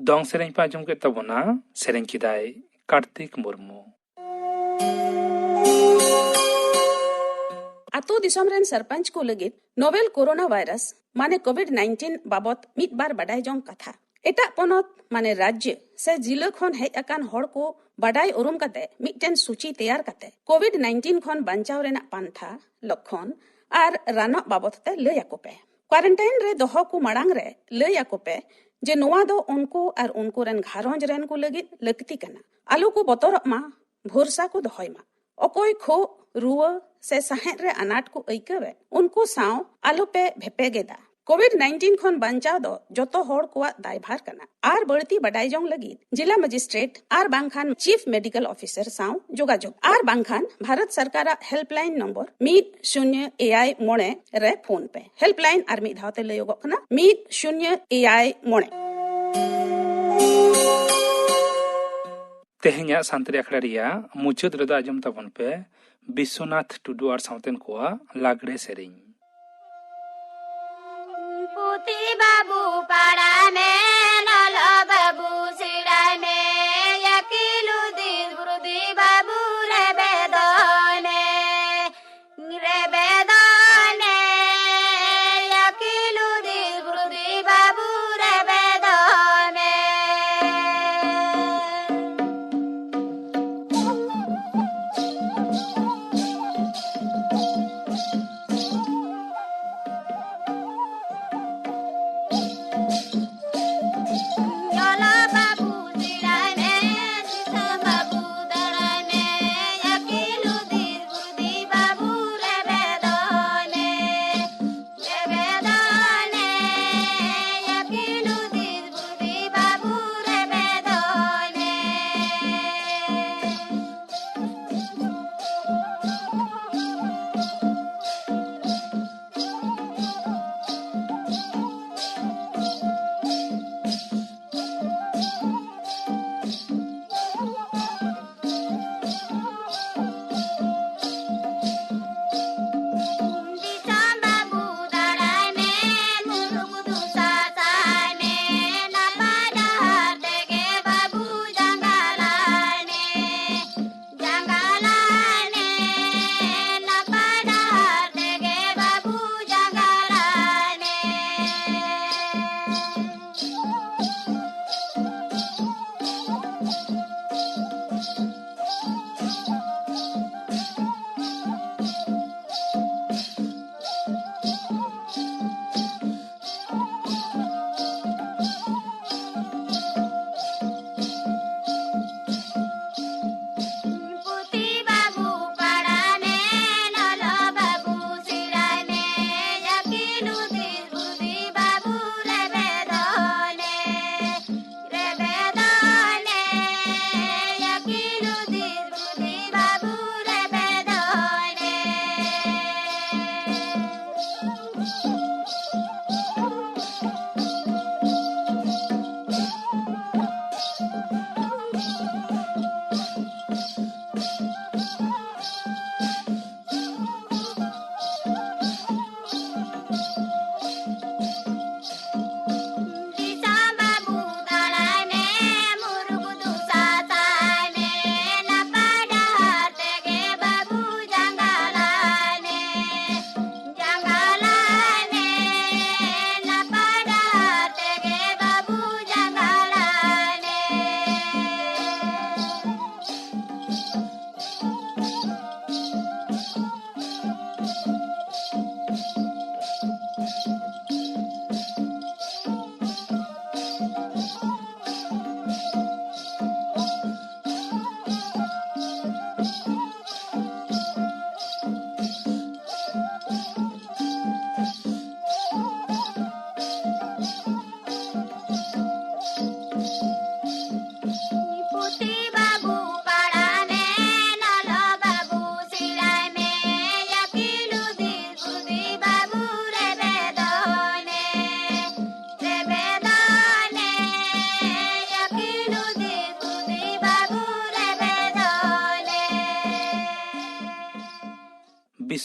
ᱫᱚᱝ ᱥᱮᱨᱮᱧ ᱯᱮ ᱟᱸᱡᱚᱢ ᱠᱮᱫ ᱛᱟᱵᱚᱱᱟ, ᱥᱮᱨᱮᱧ ᱠᱮᱫᱟᱭ ᱠᱟᱨᱛᱤᱠ ᱢᱩᱨᱢᱩ᱾ ᱟᱛᱳ ᱫᱤᱥᱚᱢ ᱨᱮᱱ ᱥᱚᱨᱯᱚᱧᱪ ᱠᱚ ᱞᱟᱹᱜᱤᱫ ᱱᱳᱵᱮᱞ ᱠᱳᱨᱳᱱᱟ ᱵᱷᱟᱭᱨᱟᱥ ᱢᱟᱱᱮ ᱠᱳᱵᱷᱤᱰ ᱱᱟᱭᱤᱱᱴᱤᱱ ᱵᱟᱵᱚᱛ ᱢᱤᱫ ᱵᱟᱨ ᱵᱟᱰᱟᱭ ᱡᱚᱝ ᱠᱟᱛᱷᱟ᱾ ᱮᱴᱟᱜ ᱯᱚᱱᱚᱛ ᱢᱟᱱᱮ ᱨᱟᱡᱽᱡᱚ ᱥᱮ ᱡᱤᱞᱟᱹ ᱠᱷᱚᱱ ᱦᱮᱡ ᱟᱠᱟᱱ ᱦᱚᱲ ᱠᱚ ᱵᱟᱰᱟᱭ ᱩᱨᱩᱢ ᱠᱟᱛᱮ ᱢᱤᱫᱴᱮᱱ ᱥᱩᱪᱤ ᱛᱮᱭᱟᱨ ᱠᱟᱛᱮ ᱠᱳᱵᱷᱤᱰ ᱱᱟᱭᱤᱱᱴᱤᱱ ᱠᱷᱚᱱ ᱵᱟᱧᱪᱟᱣ ᱨᱮᱱᱟᱜ ᱯᱟᱱᱛᱷᱟ, ᱞᱚᱠᱠᱷᱚᱱ ᱟᱨ ᱨᱟᱱᱚᱜ ᱵᱟᱵᱚᱛ ᱛᱮ ᱞᱟᱹᱭ ᱟᱠᱚ ᱯᱮ᱾ ᱠᱣᱟᱨᱮᱱᱴᱟᱭᱤᱱ ᱨᱮ ᱫᱚᱦᱚ ᱠᱚ ᱢᱟᱲᱟᱝ ᱨᱮ ᱞᱟᱹᱭ ᱟᱠᱚ ᱯᱮ ᱡᱮ ᱱᱚᱣᱟ ᱫᱚ ᱩᱱᱠᱩ ᱟᱨ ᱩᱱᱠᱩ ᱨᱮᱱ ᱜᱷᱟᱨᱚᱸᱡᱽ ᱨᱮᱱ ᱠᱚ ᱞᱟᱹᱜᱤᱫ ᱞᱟᱹᱠᱛᱤ ᱠᱟᱱᱟ᱾ ᱟᱞᱚ ᱠᱚ ᱵᱚᱛᱚᱨᱚᱜ ᱢᱟ, ᱵᱷᱚᱨᱥᱟ ᱠᱚ ᱫᱚᱦᱚᱭ ᱢᱟ᱾ ᱚᱠᱚᱭ ᱠᱷᱩᱜ, ᱨᱩᱣᱟᱹ ᱥᱮ ᱥᱟᱦᱮᱫ ᱨᱮ ᱟᱱᱟᱴ ᱠᱚ ᱟᱹᱭᱠᱟᱹᱣᱮᱫ, ᱩᱱᱠᱩ ᱥᱟᱶ ᱟᱞᱚ ᱯᱮ ᱵᱷᱮᱯᱮᱜᱮᱫᱟ᱾ ᱠᱳᱵᱷᱤᱰ ᱱᱟᱭᱤᱱᱴᱤᱱ ᱠᱷᱚᱱ ᱵᱟᱧᱪᱟᱣ ᱫᱚ ᱡᱚᱛᱚ ᱦᱚᱲ ᱠᱚᱣᱟᱜ ᱫᱟᱭᱵᱷᱟᱨ ᱠᱟᱱᱟ᱾ ᱟᱨ ᱵᱟᱹᱲᱛᱤ ᱵᱟᱰᱟᱭ ᱡᱚᱝ ᱞᱟᱹᱜᱤᱫ ᱡᱤᱞᱟ ᱢᱮᱡᱤᱥᱴᱨᱮᱴ ᱟᱨ ᱵᱟᱝᱠᱷᱟᱱ ᱪᱤᱯ ᱢᱮᱰᱤᱠᱮᱞ ᱚᱯᱷᱤᱥᱟᱨ ᱥᱟᱶ ᱡᱳᱜᱟᱡᱳᱜ, ᱟᱨ ᱵᱟᱝᱠᱷᱟᱱ ᱵᱷᱟᱨᱚᱛ ᱥᱚᱨᱠᱟᱨᱟᱜ ᱦᱮᱞᱯᱞᱟᱭᱤᱱ ᱱᱚᱢᱵᱚᱨ ᱢᱤᱫ ᱥᱩᱱᱭᱟᱹ ᱮᱭᱟᱭ ᱢᱚᱬᱮ ᱨᱮ ᱯᱷᱳᱱ ᱯᱮ᱾ ᱦᱮᱞᱯᱞᱟᱭᱤᱱ ᱟᱨ ᱢᱤᱫ ᱫᱷᱟᱣ ᱛᱮ ᱞᱟᱹᱭᱚᱜᱚᱜ ᱠᱟᱱᱟ, ᱢᱤᱫ ᱥᱩᱱᱭᱟᱹ ᱮᱭᱟᱭ ᱢᱚᱬᱮ᱾ ᱛᱮᱦᱮᱧᱟᱜ ᱥᱟᱱᱛᱟᱲᱤ ᱟᱠᱷᱲᱟ ᱨᱮᱭᱟᱜ ᱢᱩᱪᱟᱹᱫ ᱨᱮᱫᱚ ᱟᱸᱡᱚᱢ ᱛᱟᱵᱚᱱ ᱯᱮ ᱵᱤᱥᱥᱚᱱᱟᱛᱷ ᱴᱩᱰᱩ ᱟᱨ ᱥᱟᱶᱛᱮᱱ ᱠᱚᱣᱟᱜ ᱞᱟᱜᱽᱲᱮ ᱥᱮᱨᱮᱧ᱾ ᱯᱩᱛᱷᱤ ᱵᱟᱹᱵᱩ ᱯᱟᱲᱦᱟᱣ ᱢᱮ, ᱞᱚᱞᱚ ᱵᱟᱹᱵᱩ ᱥᱮᱬᱟᱭ ᱢᱮ, ᱟᱹᱠᱤᱞ ᱦᱩᱫᱤᱥ ᱵᱩᱨᱫᱷᱤ ᱵᱟᱹᱵᱩ ᱨᱮᱵᱮᱫᱚᱭ ᱢᱮ, ᱨᱮᱵᱮᱫᱚᱭ ᱢᱮ, ᱟᱹᱠᱤᱞ ᱦᱩᱫᱤᱥ ᱵᱩᱨᱫᱷᱤ ᱵᱟᱹᱵᱩ ᱨᱮᱵᱮᱫᱚᱭ ᱢᱮ᱾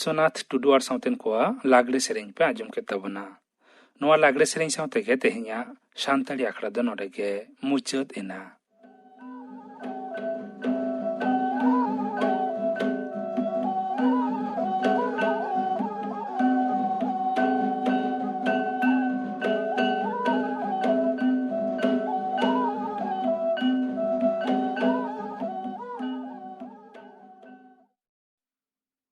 ᱵᱤᱥᱥᱚᱱᱟᱛᱷ ᱴᱩᱰᱩ ᱟᱨ ᱥᱟᱶᱛᱮᱱ ᱠᱚᱣᱟᱜ ᱞᱟᱜᱽᱲᱮ ᱥᱮᱨᱮᱧ ᱯᱮ ᱟᱸᱡᱚᱢ ᱠᱮᱫ ᱛᱟᱵᱚᱱᱟ᱾ ᱱᱚᱣᱟ ᱞᱟᱜᱽᱲᱮ ᱥᱮᱨᱮᱧ ᱥᱟᱶ ᱛᱮᱜᱮ ᱛᱮᱦᱮᱧᱟᱜ ᱥᱟᱱᱛᱟᱲᱤ ᱟᱠᱷᱲᱟ ᱫᱚ ᱱᱚᱰᱮ ᱜᱮ ᱢᱩᱪᱟᱹᱫ ᱮᱱᱟ᱾